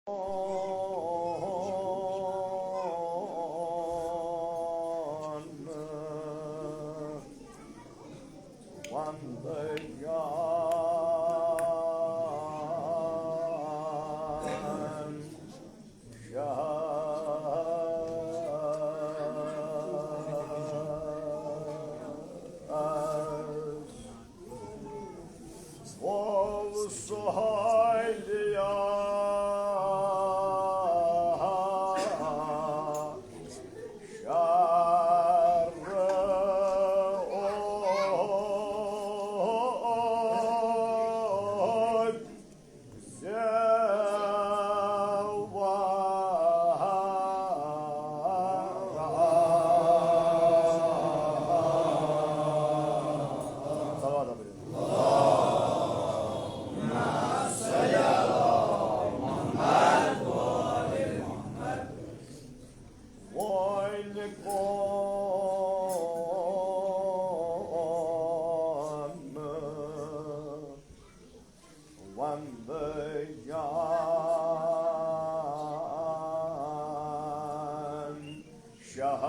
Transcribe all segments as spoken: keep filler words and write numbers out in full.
وندگان شاہ وو سہیلیہ شر اوت زیوا۔ صلوات پٔرِو۔ وعلیکم۔ وندگان شاہ۔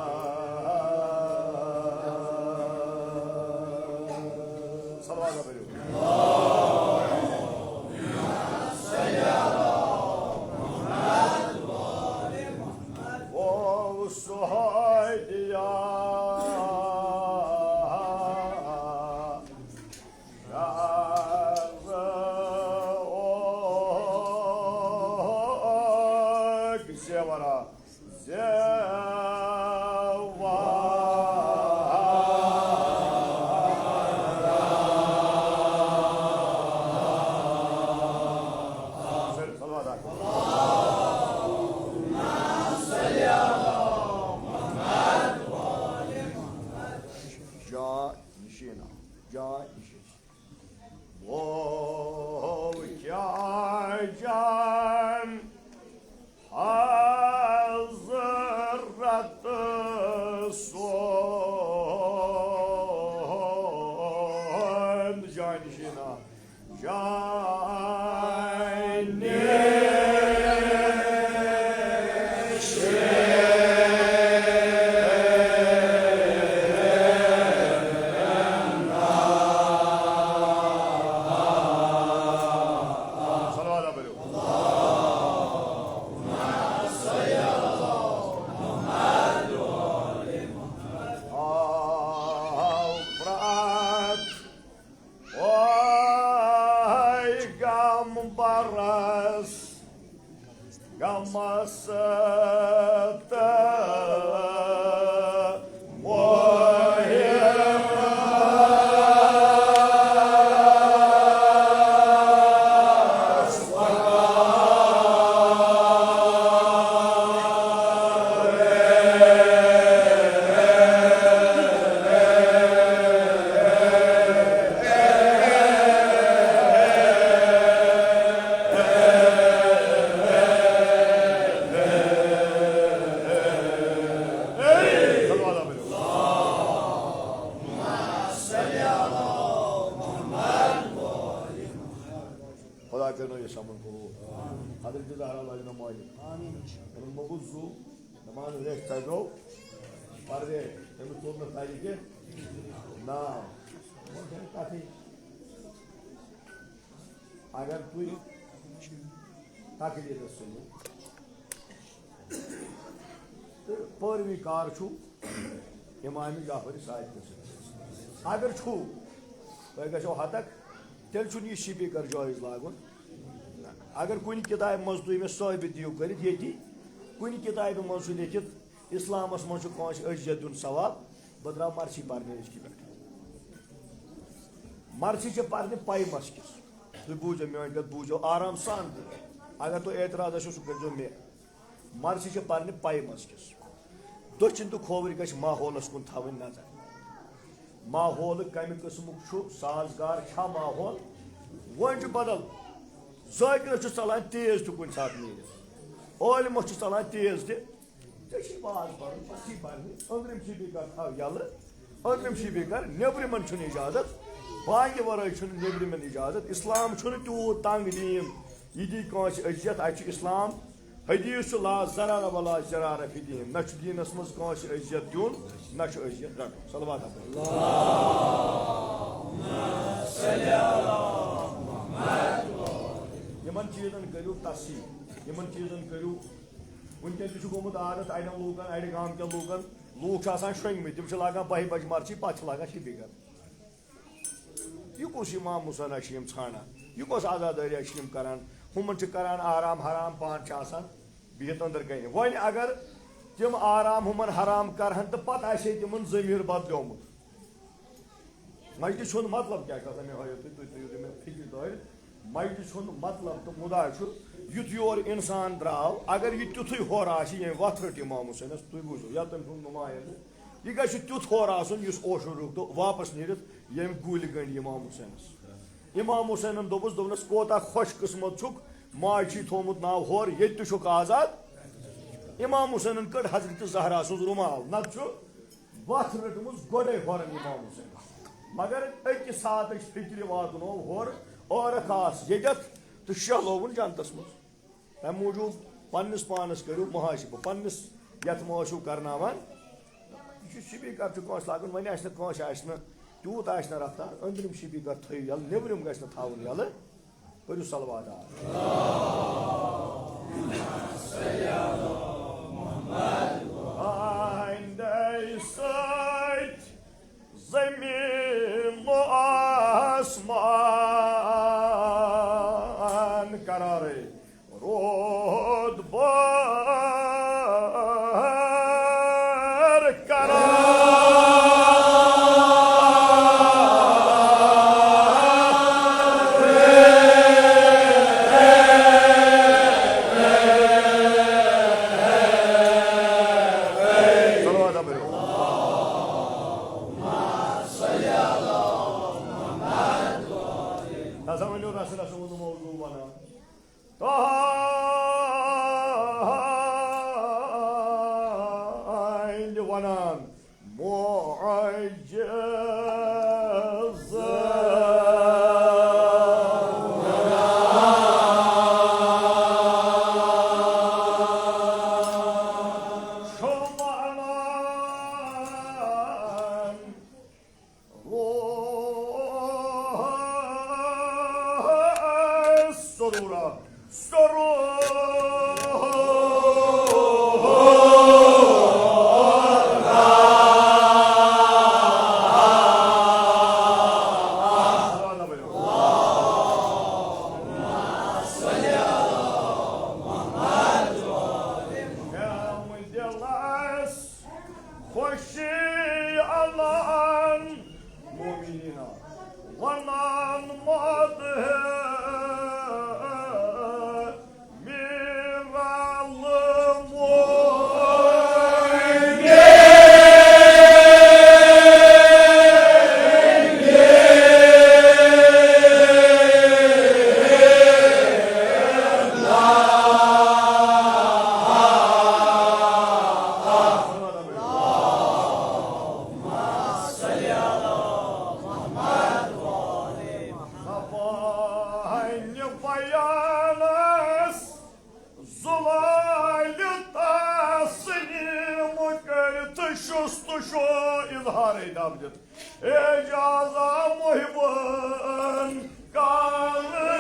صلوات پٔرِو۔ وو سہیلیہ شر اوک زیورا۔ زیوا۔ صلوات۔ جا نشینا۔ جا نشینا۔ وو کیا جان حضرت سون۔ جان شینا۔ جان صلوات پٔرِو۔ آو پرٛٮ۪تھ پیغمبرس غمس تہٕ مُہِم۔ خدا کٔرِنو یہِ سَمُن قبوٗل۔ حضرت زہرا لٲجِنو مٲلِک۔ آمین۔ یِمَن مۄگُل زُو، دَپان ریٚچھ ژَجو، پَردے، تٔمِس توٚر نہٕ تَلہِ کینٛہہ ناو۔ وۄنۍ چھَنہٕ کَتھٕے۔ اگر تُہۍ تقلیٖدَس سۭتۍ تہٕ پٲروی کار چھُو امام جعفر صادق سٕنٛدۍ۔ اگر چھُو، تۄہہِ گژھیو ہتک، تیٚلہِ چھُنہٕ یہِ سپیکر جٲیز لاگُن۔ اگر کُنہِ کِتابہِ منٛز تُہۍ مےٚ ثٲبت دِیِو کٔرِتھ ییٚتی، کُنہِ کِتابہِ منٛز چھُ لیٚکھِتھ، اسلامس منٛز چھُ کٲنٛسہِ أجزیہ دیُن ثواب، بہٕ درٛاو مرثی پرنہِ أزکہِ پٮ۪ٹھ۔ مرثی چھِ پرنہِ پایمس کِس۔ تُہۍ بوٗزِو میٲنۍ کتھ، بوٗزِو آرام سان۔ اگر تۄہہِ اعتراض آسیو، سُہ کٔرۍزیو مےٚ۔ مرثی چھِ پرنہِ پایمس کِس۔ دٔچھِنۍ تہٕ کھووٕرۍ گژھِ ماحولس کُن تھاوٕنۍ نظر۔ ماحول کمہِ قٕسمُک چھُ، سازگار چھا ماحول؟ وۄنۍ چھُ بدل۔ ذٲکرس چھُ ژلان تیز تہِ کُنہِ ساتہٕ نیٖرِتھ، عٲلمس چھُ ژلان تیز تہِ۔ ژےٚ چھُے واز پرُن، پتہٕ چھُے پرنہِ۔ أنٛدرِم سپیکر تھاو یلہٕ، أنٛدرِم سپیکر، نیبرِمن چھُنہٕ اجازت، بانگہِ ورٲے چھُنہٕ نیبرِمن اجازت۔ اسلام چھُنہٕ تیوٗت تنگ دین یہِ دی کٲنٛسہِ اذیت، اَتہِ چھُ اسلام۔ حدیث چھُ، لا ضرر ولا ضرار فی دین، نہ چھُ دیٖنس منٛز کٲنٛسہِ اذیت دیُن، نہ چھُ اذیت رٹُن۔ صلوات۔ یِمن چیٖزن کٔرِو تصحیح، یِمن چیٖزن کٔرِو۔ وٕنکیٚن تہِ چھُ گوٚمُت عادت اَڑٮ۪ن لوٗکن، اَڑِ گامہٕ کٮ۪ن لوٗکن، لوٗکھ چھِ آسان شۄنٛگمٕتۍ، تِم چھِ لاگان بَہہِ بجہِ مرچی، پتہٕ چھِ لاگان شِپی گرٕ۔ یہِ کُس امام حسین چھِ یِم ژھانڈان؟ یہِ کۄس عزادٲری چھِ یِم کران؟ ہُمن چھِ کران آرام حرام، پانہٕ چھِ آسان بِہِتھ أنٛدرٕ کنہِ۔ وۄنۍ اگر تِم آرام ہُمن حرام کرہن تہٕ پتہٕ آسہِ ہے تِمن ضمیٖر بدلیومُت۔ مجلس ہُنٛد مطلب کیٛاہ چھُ آسان؟ مےٚ ہٲیِو تُہۍ، تُہۍ تھٲیِو تُہۍ مےٚ فِکرِ دٲرِتھ۔ مجلس ہُنٛد مطلب تہٕ مُدعا چھُ، یُتھ یور اِنسان درٛاو، اگر یہِ تیُتھُے ہورٕ آسہِ، ییٚمۍ وَتھ رٔٹ اِمام حُسینَس، تُہۍ بوٗزِو، یا تٔمۍ سُنٛد نُمٲیِنٛدٕ، یہِ گژھِ تیُتھ ہورٕ آسُن، یُس اوشُن رُکتو واپس نیٖرِتھ ییٚمۍ گوٗلۍ گٔنٛڈۍ اِمام حُسینَس۔ اِمام حُسینَن دوٚپُس، دوٚپنَس، "کوتاہ خۄش قٕسمت چھُکھ، ماجہِ چھُے تھوٚومُت ناو ہورٕ، ییٚتہِ تہِ چھُکھ آزاد۔" اِمام حُسینَن کٔڑ حضرت زہرا سٕنٛز رُمال، نَتہٕ چھُ وَتھ رٔٹمٕژ گۄڈَے ہورَن اِمام حُسین۔ مگر أکِس ساتٕچ فِکرِ واتنوو ہورٕ عٲرَکھ آس ییٚتٮ۪تھ تہٕ شہلووُن جنتَس منٛز۔ تَمہِ موٗجوٗب پننِس پانَس کٔرِو محاسبہٕ، پننِس یَتھ مہٕ ٲسِو کرناوان۔ یہِ چھُ سپیکر چھُ کٲنٛسہِ لاگُن، وۄنۍ آسہِ نہٕ کٲنٛسہِ، آسہِ نہٕ تیوٗت آسہِ نہٕ رفتار، أنٛدرِم سپیکر تھٲیِو یَلہٕ، نیٚبرِم گژھِ نہٕ تھاوُن یَلہٕ۔ پٔرِو صلوات۔ آیندَے سۭتۍ زمین و آسمان قرارے رود بار قرار۔ صلوات پٔرِو۔ ہسا ؤنِو رسول اللہ صلی اللہ علیہ وسلم موضوع وَنان۔ تہنٛدِ وَنان معجزٕ۔ چھُ وَنان روح سرورا، سرور۔ خوشی الان مومنینا ونان مدح میرا لمو۔ زبانہِ بیانس زلالہِ تسلیم کٔرِتھ شست شو اظہار ادب دِتھ اعجازا محبن کانٕے۔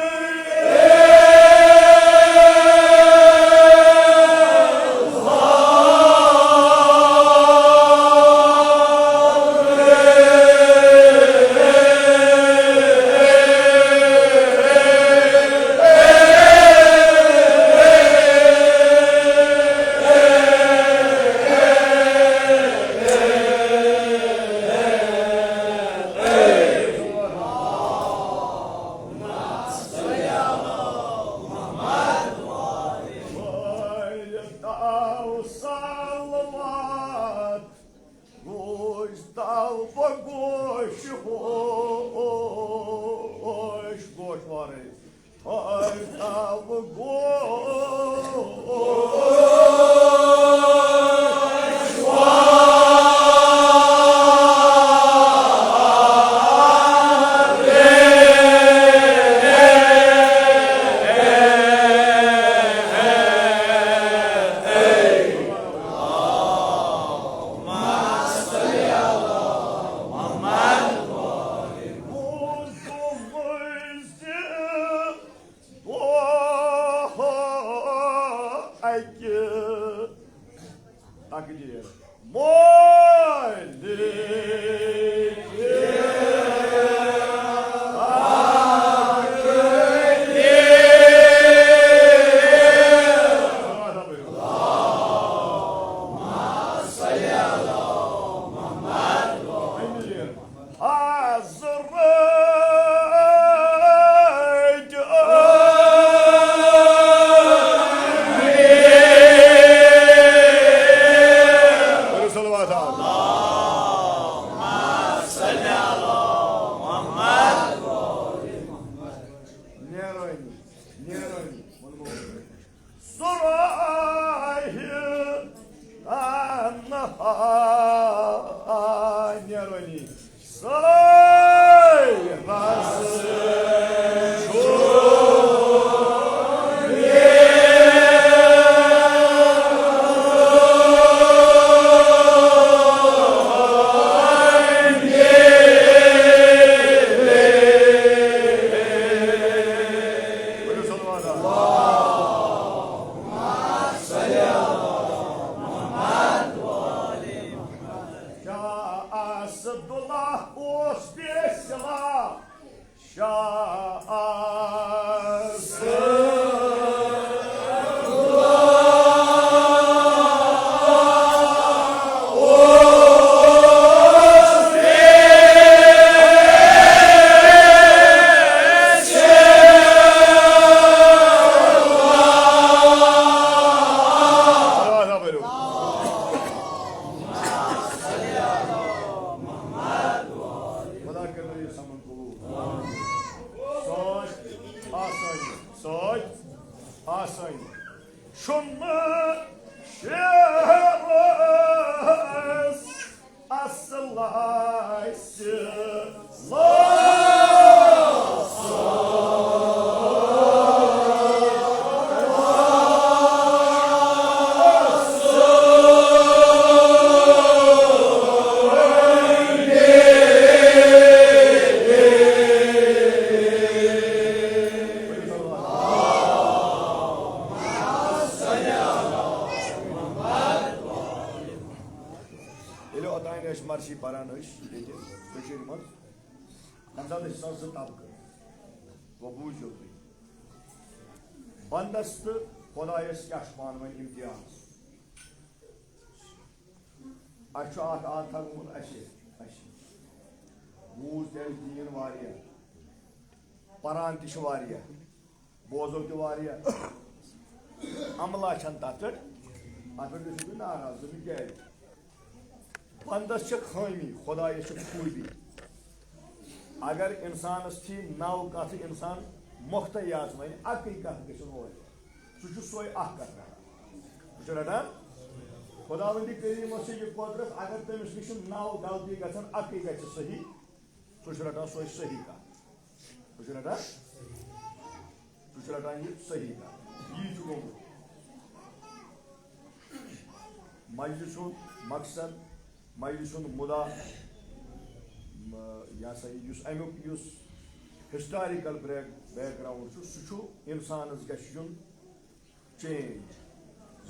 دو صلوات گوش دو بگوش ہوش گوش وارے۔ دو گوش۔ اکہِ تقدیر مٲلِک۔ حضرت علی۔ صلوات۔ نیرٲنی، نیرٲنی۔ سُراہہِ تنہا نیرٲنی۔ سٲرس شاہ اسدُاللہ اوس بے سلاح۔ شاہ اسدُاللہ۔ خدا کٔرِنو یہِ سَمن قبوٗل۔ سۭتۍ آسٲنی، سۭتۍ آسٲنی۔ چھُنہٕ شعرس اصل آسہِ۔ ییٚلہِ اوٚتام أسۍ مرثی پران ٲسۍ ییٚتہِ کٔشیٖرِ منٛز، تَمہِ ساتہٕ ٲسۍ آسان زٕ طبقہٕ، گوٚو بوٗزِو تُہۍ، بنٛدس تہٕ خۄدایس کیٛاہ چھُ پانہٕ ؤنۍ امتیاز۔ اَسہِ چھُ اکھ عادتھا گوٚمُت اَسہِ، اَسہِ بوٗز تہِ اَسہِ دیٖن واریاہ، پران تہِ چھِ واریاہ، بوزو تہِ واریاہ، عملہ چھَنہٕ تَتھ پٮ۪ٹھ، اَتھ پٮ۪ٹھ گٔژھِو تُہۍ ناراض، دوٚپُن کیٛازِ؟ بنٛدس چھِ خٲمی، خۄدایس چھِ خوٗبی۔ اگر انسانس تھی نو کتھٕ انسان مۄختٕے یاژ ونہِ، اکٕے کتھ گژھن اورٕ۔ سُہ چھُ سۄے اکھ کتھ رٹان۔ سُہ چھُ رٹان۔ خۄداوندِ کریٖمس چھِ یہِ قۄدرت، اگر تٔمِس نِش نو غلطی گژھن، اکٕے گژھِ صحیح، سُہ چھُ رٹان سۄے صحیح کتھ۔ سُہ چھُ رٹان، سُہ چھُ رٹان یہِ صحیح کتھ۔ یی چھُ گوٚمُت۔ مجلس ہُنٛد مقصد، مجلس ہُنٛد مُدا، م-، یہِ ہسا یہِ یُس اَمیُک یُس historical back-، background چھُ، سُہ چھُ اِنسانَس گژھِ یُن change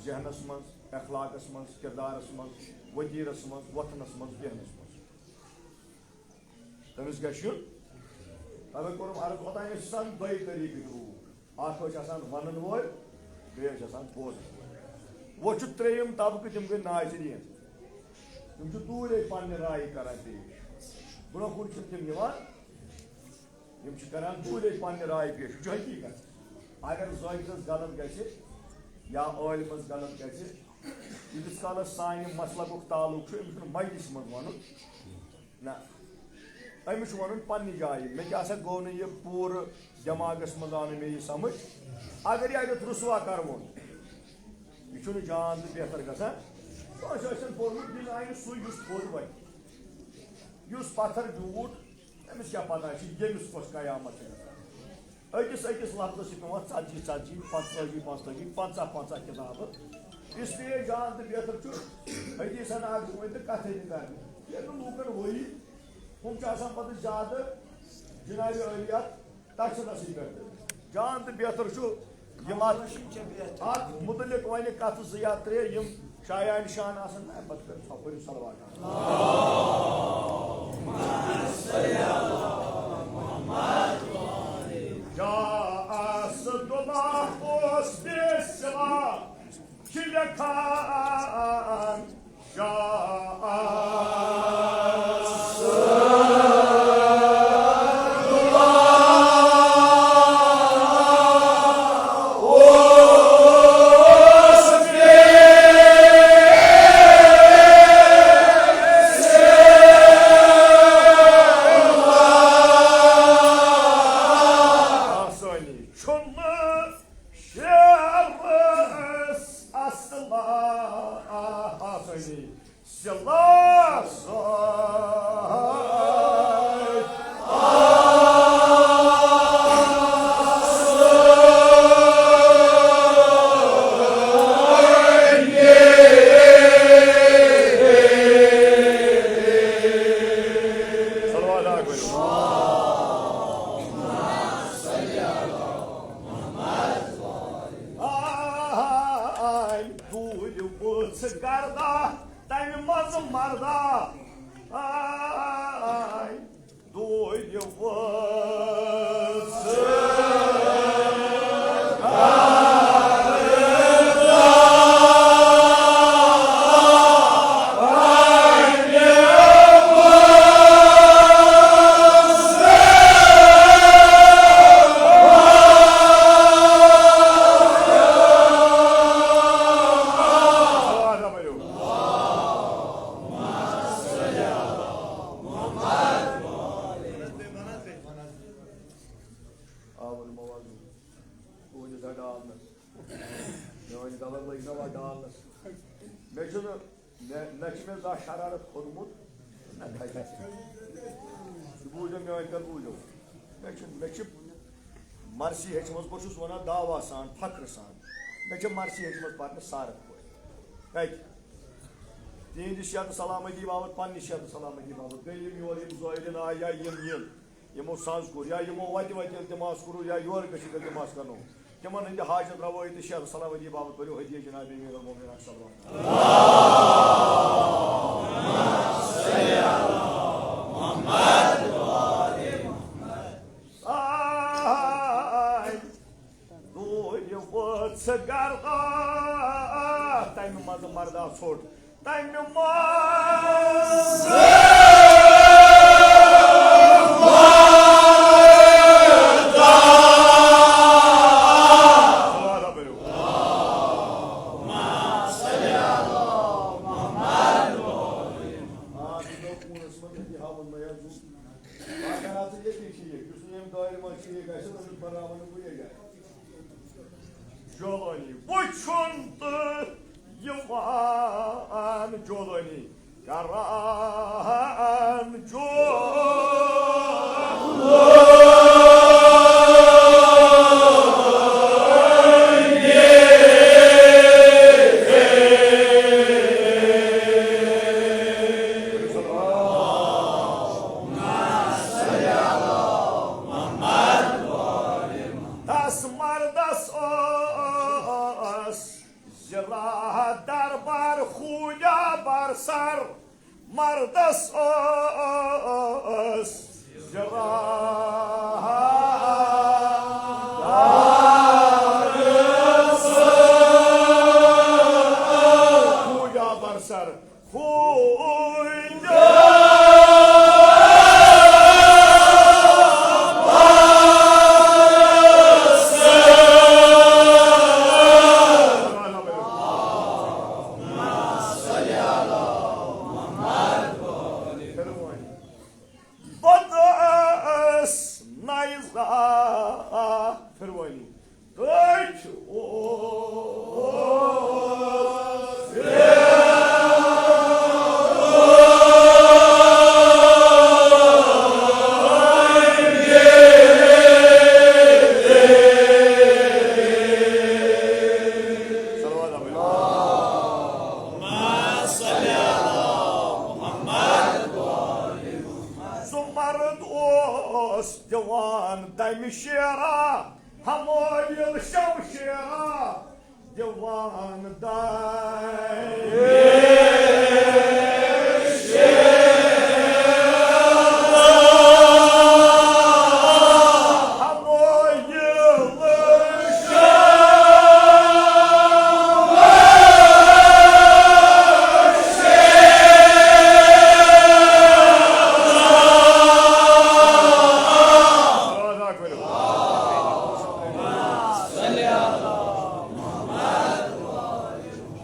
ذہنَس منٛز، اخلاقَس منٛز، کردارَس منٛز، وتیرَس منٛز، وۄتھنَس منٛز، بیٚہنَس منٛز۔ تٔمِس گژھِ یُن۔ تَوَے کوٚرُم عرض، اوٚتام ٲسۍ آسان دۄیہِ طریٖقٕکۍ لوٗکھ۔ اَکھ ٲسۍ آسان وَنَن وٲلۍ، بیٚیہِ ٲسۍ آسان بوزَن وٲلۍ۔ وۄنۍ چھُ ترٛیٚیِم طبقہٕ، تِم گٔے ناظریٖن۔ تِم چھِ دوٗرے پنٛنہِ رایہِ کران پیش۔ برٛونٛہہ کُن چھِنہٕ تِم یِوان۔ یِم چھِ کران دوٗرے پنٛنہِ رایہِ پیش۔ یہِ چھُ حقیٖقت۔ اگر زٲہدَس غلط گژھِ یا عٲلمَس غلط گژھِ، ییٖتِس کالَس سانہِ مسلکُک تعلق چھُ، أمِس چھُنہٕ مجلسہِ منٛز وَنُن۔ نہ، أمِس چھُ وَنُن پنٛنہِ جایہِ۔ مےٚ کیٛاہ سا گوٚو نہٕ یہِ پوٗرٕ دٮ۪ماغَس منٛز آو نہٕ مےٚ یہِ سَمٕجھ۔ اگر یہِ اَتٮ۪تھ رُسوا کَروُن، یہِ چھُنہٕ جان تہٕ بہتر گژھان۔ کٲنٛسہِ ٲسِن پوٚرمُت، دِنہٕ آیہِ نہٕ سُے یُس تھوٚد وَتہِ۔ یُس پَتھر بیوٗٹھ، أمِس کیٛاہ پَتہ چھِ ییٚمِس کۄس قیامت چھِ گژھان۔ أکِس أکِس لفظس چھِ پٮ۪وان ژتجی ژتجی، پنٛژتٲجی پنٛژتٲجی، پنٛژاہ پنٛژاہ کِتابہٕ۔ اس لیے جان تہٕ بہتر چھُ حدیثن اکھ زٕ ؤنۍ تہٕ کتھے نہٕ کرنہِ۔ ییٚلہِ نہٕ لوٗکن وٲیی، ہُم چھِ آسان پتہٕ زیادٕ جناب عٲلیات تشنَسٕے پٮ۪ٹھ۔ جان تہٕ بہتر چھُ یِم اتھ، اتھ متعلق وۄنۍ کتھٕ زٕ یا ترٛےٚ، یِم شایان نشان آسن، نہ، پتہٕ کٔرِو ژھۄپٲرِو صلوات۔ جا آس دُبا اوس بے سوا، چھِ لیکھان۔ آسٲنی چھُنہٕ شعرس اصلا آسٲنی۔ سِلاسَے۔ صلوات اکبر۔ آے دوٗرِ وٕژھ گردہ تَمہِ منٛزٕ مردہ۔ آے دوٗرِ وٕژھ۔ آوُر موازُن۔ تُہٕنٛدِ دَ ڈالنَس۔ میٛٲنۍ غلط لٔگۍ نہ وۄنۍ ڈالنَس۔ مےٚ چھُنہٕ، مےٚ، نہ چھِ مےٚ زانٛہہ شرارت کھوٚتمُت، نہ کھَسہِ۔ ژٕ بوٗزِو میٛٲنۍ کَتھ، بوٗزِو۔ مےٚ چھُ، مےٚ چھِ مرثی ہیٚچھمٕژ، بہٕ چھُس وَنان دعوا سان، فخر سان۔ مےٚ چھِ مرثی ہیٚچھمٕژ پَرنہِ سارت پٲٹھۍ۔ کَتہِ؟ تِہِنٛدِ صحت سلامتی باپتھ، پنٛنہِ صحت سلامتی باپتھ۔ بیٚیہِ یِم یور یِم زٲیرِن آے یا یِم یِن، یِمو سَز کوٚر یا یِمو وَتہِ وَتہِ ییٚلہِ تِم آسہٕ کوٚرُو یا یورٕ گٔژھِتھ ییٚلہِ تِم آسہٕ کَرنو، تِمن ہٕنٛدِ حاجت رَوٲیی تہٕ صحت سلامتی باپتھ پٔرِو ہدیہ جناب امیر المومنین صلی اللہ علیہ وسلم۔ آے دوٗرِ وٕژھ گردہ تَمہِ منٛزٕ مردہ ژھوٚٹ۔ تَمہِ منٛز۔ آ، یہِ گوٚو کوٗنَس منٛز، یہِ ہاوُن مےٚ حظ۔ اگر ہسا ییٚتی چھِ یہِ، یُس نہٕ ییٚمہِ دارِ منٛز چھِ یہِ گژھِ، تٔمِس بَناوَن نہٕ بہٕ یہِ گرِ۔ جولانی وٕچھُن تہٕ یِوان جولانی کران جولانی۔ تس مردس اوس زِراعت دربار خوٗجا بر سر۔ مردس اوس زِراعت خوٗجا بر سر۔ پتہٕ ٲس نَیہِ زا پھِروٲنی۔ تٔتھۍ اوس سُہ مرد اوس دِوان دمہِ شیرا، ہمویل شمشیر۔ دِوان دَے۔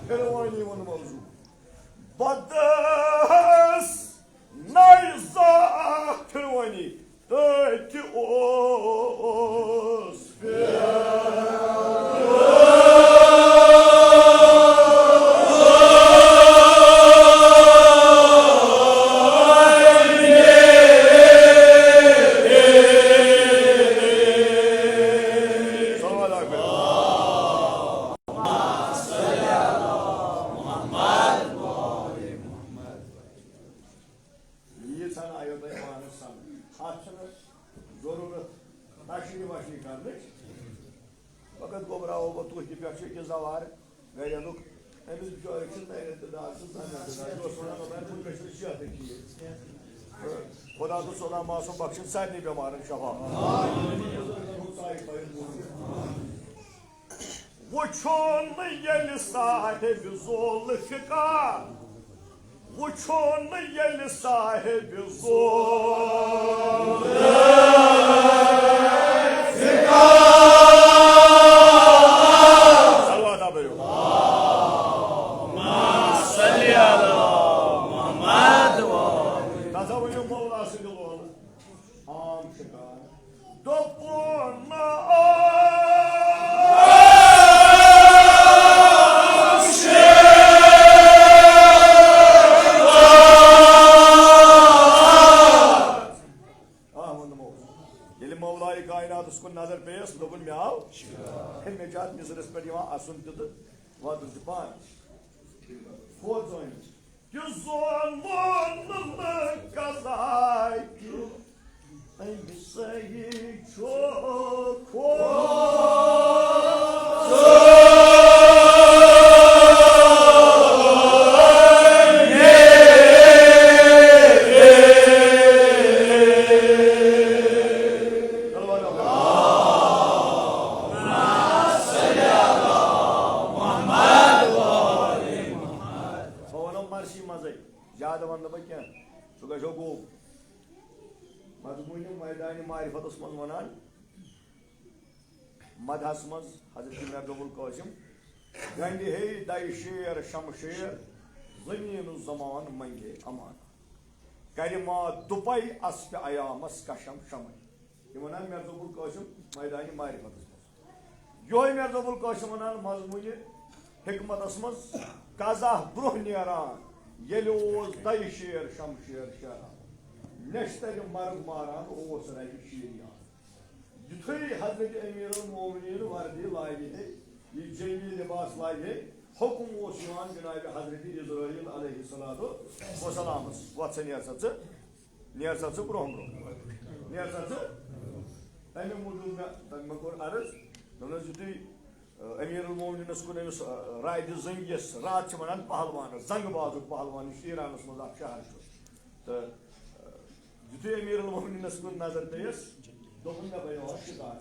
پھِروٲنی ووٚن موضوع۔ بدس نَے زانٛہہ پھِروٲنی تٔتھۍ اوس پھِر۔ ییٖژ ہن آیو تۄہہِ پانس سمجھ۔ اتھ چھنہٕ ضروٗرت تشریح وشریح کرنٕچ۔ فقط گوٚبراوو بہٕ تُہۍ تہِ، پٮ۪ٹھ چھُ أکِس زوار گرِ اَنُک۔ أمِس بِچٲرِس چھِ نرِ تہٕ دگ تہٕ زنٛگن تہٕ دگ۔ یہِ اوس وَنان، دَپان، "بہٕ گژھٕ نہٕ صحتٕے ٹھیٖک۔" خدا تہٕ سۄدا ما سُم بخشن سارنٕے بٮ۪مارن شفا۔ وٕچھُن ییٚلہِ صاحبِ ذوالفقار، وٕچھُن ییٚلہِ صاحبِ ذوالفقار۔ صلوات ہا پٔرِو۔ اللہم صل علی محمد و آل۔ تَتھ ہا ؤنِو مولا سٕنٛدِ لولہٕ۔ عام شکار۔ دوٚپُن عام شکار۔ آ، ووٚنمو۔ ییٚلہِ مولایہِ کائناتس کُن نظر پیٚیس، دوٚپُن، مےٚ آو۔ ہے، مےٚ چھُ اتھ مِصرس پٮ۪ٹھ یِوان اسُن تہِ تہٕ وَدُن تہِ پانس۔ کھوژٲنی۔ تہِ زونُن قضا کہِ أمۍ سٕے چھُ کھوژُن۔ بہٕ وَنو مرثی منٛزٕے، زیادٕ وَنہٕ نہٕ بہٕ کینٛہہ، سُہ گژھیو گوٚب۔ مضموٗنہِ میدانِ معرفتَس منٛز وَنان، مدحَس منٛز حضرت مرزا ابوالقاسم، گنڈِ ہے دَے شیر شمشیر، زمین و زمان منگے امان۔ کرِ ما دُپے اسپِ ایامس کشم شمے۔ یہِ وَنان مرزا ابوالقاسم میدانِ معرفتَس منٛز۔ یِہوٚے مرزا ابوالقاسم وَنان مضموٗنہِ حکمتَس منٛز، قضا برٛونٛہہ نیران ییٚلہِ اوس دَے شیر شمشیر شیران، نٮ۪شتَرِ مرگ ماران اوس رَبِ شیریان۔ یُتھُے حضرت امیر المومنین وردی لاگہِ ہے، یہِ جنگی لباس لاگہِ ہے، حکم اوس یِوان جناب حضرت عزرائیل علیہ الصلوۃ والسلامس، وۄتھ سا، نیر سا ژٕ، نیر سا ژٕ برونٛہہ برونٛہہ، نیر سا ژٕ۔ تَمہِ موٗجوٗب مےٚ، تَمہِ مےٚ کوٚر عرض، دوٚپنَس، یُتھُے، آ، امیر المومنینس کُن أمِس، آ، راتہِ زنٛگہِ یَس، راتھ چھِ وَنان پہلوانس، زنٛگہٕ بازُک پہلوان، یُس ایرانس منٛز اکھ شہر چھُ۔ تہٕ، آ، یُتھُے امیر المومنینس کُن نظر پیٚیَس، دوٚپُن، مےٚ بنیوو شِکار۔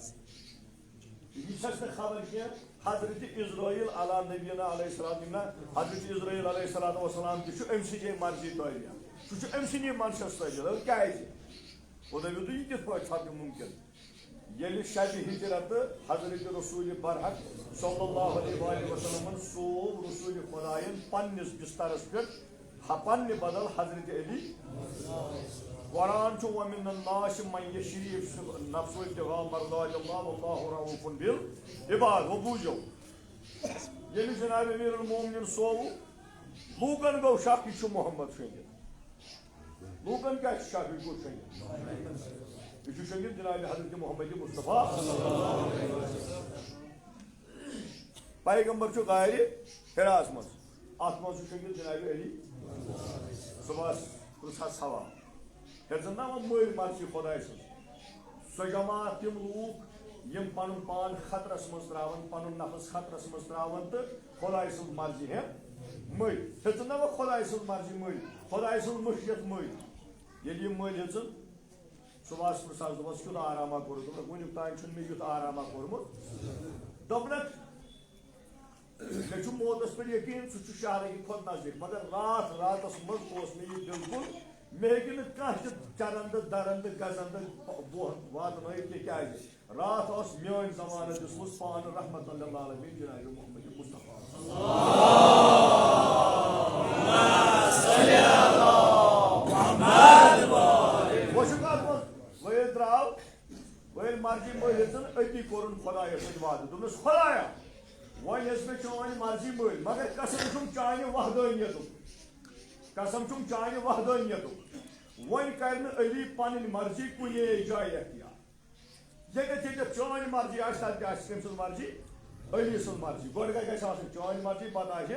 یہِ چھَس نہٕ خبر کینٛہہ، حضرت عزرائیل علی نبینا علیہ السلام، نہ، حضرت عزرائیل علیہ الصلوۃ والسلام تہِ چھُ أمۍ سٕنٛزے مرضی تابع۔ سُہ چھُ أمۍ سٕنٛدی منشس تابع۔ کیٛازِ؟ خۄدا ویوٚد، یہِ کِتھ پٲٹھۍ سپدِ مُمکِن؟ ییٚلہِ شبِ ہجرت حضرت رسول برحق صلی اللہ علیہ وآلہ وسلمن سوو رسول خدایَن پننِس بسترس پٮ۪ٹھ، ہا، پننہِ بدل حضرت علی۔ قرآن چھُ، "ومن الناس من یشری نفسه ابتغاء مرضات اللہ واللہ رؤوف بالعباد"۔ وۄنۍ بوٗزِو، ییٚلہِ جناب امیر المومنین سووُ، لوٗکن گوٚو شک، یہِ چھُ محمد شۄنٛگِتھ۔ لوٗکن کیٛاہ چھُ شک، یہِ چھُ شۄنٛگِتھ؟ یہِ چھُ شۄنٛگِتھ جناب حضرت محمد مصطفیٰ۔ پیغمبر چھُ غارِ حراہَس منٛز، اَتھ منٛز چھُ شۄنٛگِتھ جناب علی۔ صُبحَس پرٛژھ حظ سوال۔ ہیٚژٕن نا وۄنۍ مٔلۍ مرضی خۄداے سٕنٛز۔ سۄ جماعت، تِم لوٗکھ، یِم پنُن پان خطرس منٛز تراون، پنُن نفس خطرس منٛز تراون تہٕ خۄداے سٕنٛز مرضی ہٮ۪ن مٔلۍ۔ ہیٚژٕن نہ وۄنۍ خۄداے سٕنٛز مرضی مٔلۍ، خۄداے سٕنٛز مشیت مٔلۍ۔ ییٚلہِ یِم مٔلۍ ہیٚژٕن، صُبحس پرٛژھس، دوٚپس، "کیُتھ آرامہ کوٚرُتھ؟" دوٚپُکھ، "وُنیُک تام چھُنہٕ مےٚ یُتھ آرامہ کوٚرمُت۔" دوٚپنکھ، مےٚ چھُ موتس پٮ۪ٹھ یقین، سُہ چھُ شہرٕکہِ کھۄتہٕ نزدیٖک، مگر راتھ راتس منٛز اوس مےٚ یہِ بِلکُل، مےٚ ہیٚکہِ نہٕ کانٛہہ تہِ چرندٕ، درندٕ، گزندٕ بۄہ واتنٲیِتھ کینٛہہ۔ کیٛازِ؟ راتھ ٲس میٲنۍ ضمانت دِژمٕژ پانہٕ رحمت للعالمین جناب محمد مصطفیٰ۔ وۄنۍ چھُ کتھ منٛز، وۄنۍ ییٚلہِ درٛاو، وۄنۍ ییٚلہِ مرضی مٔلۍ ہیٚژٕن، أتی کوٚرُن خۄدایس سۭتۍ وعدٕ۔ دوٚپنس، "خۄدایا، وۄنۍ یۄس مےٚ چٲنۍ مرضی مٔلۍ، مگر قسم چھُم چانہِ وحدٲنیتُک، قسم چھُم چانہِ وحدٲنیتُک، وۄنۍ کرِ نہٕ علی پنٕنۍ مرضی کُنے جایہِ اختیار۔ ییٚتٮ۪تھ ییٚتٮ۪تھ چٲنۍ مرضی آسہِ، تتہِ تہِ آسہِ کٔمۍ سٕنٛز مرضی؟ علی سٕنٛز مرضی۔ گۄڈٕ گژھِ آسٕنۍ چٲنۍ مرضی، پتہٕ آسہِ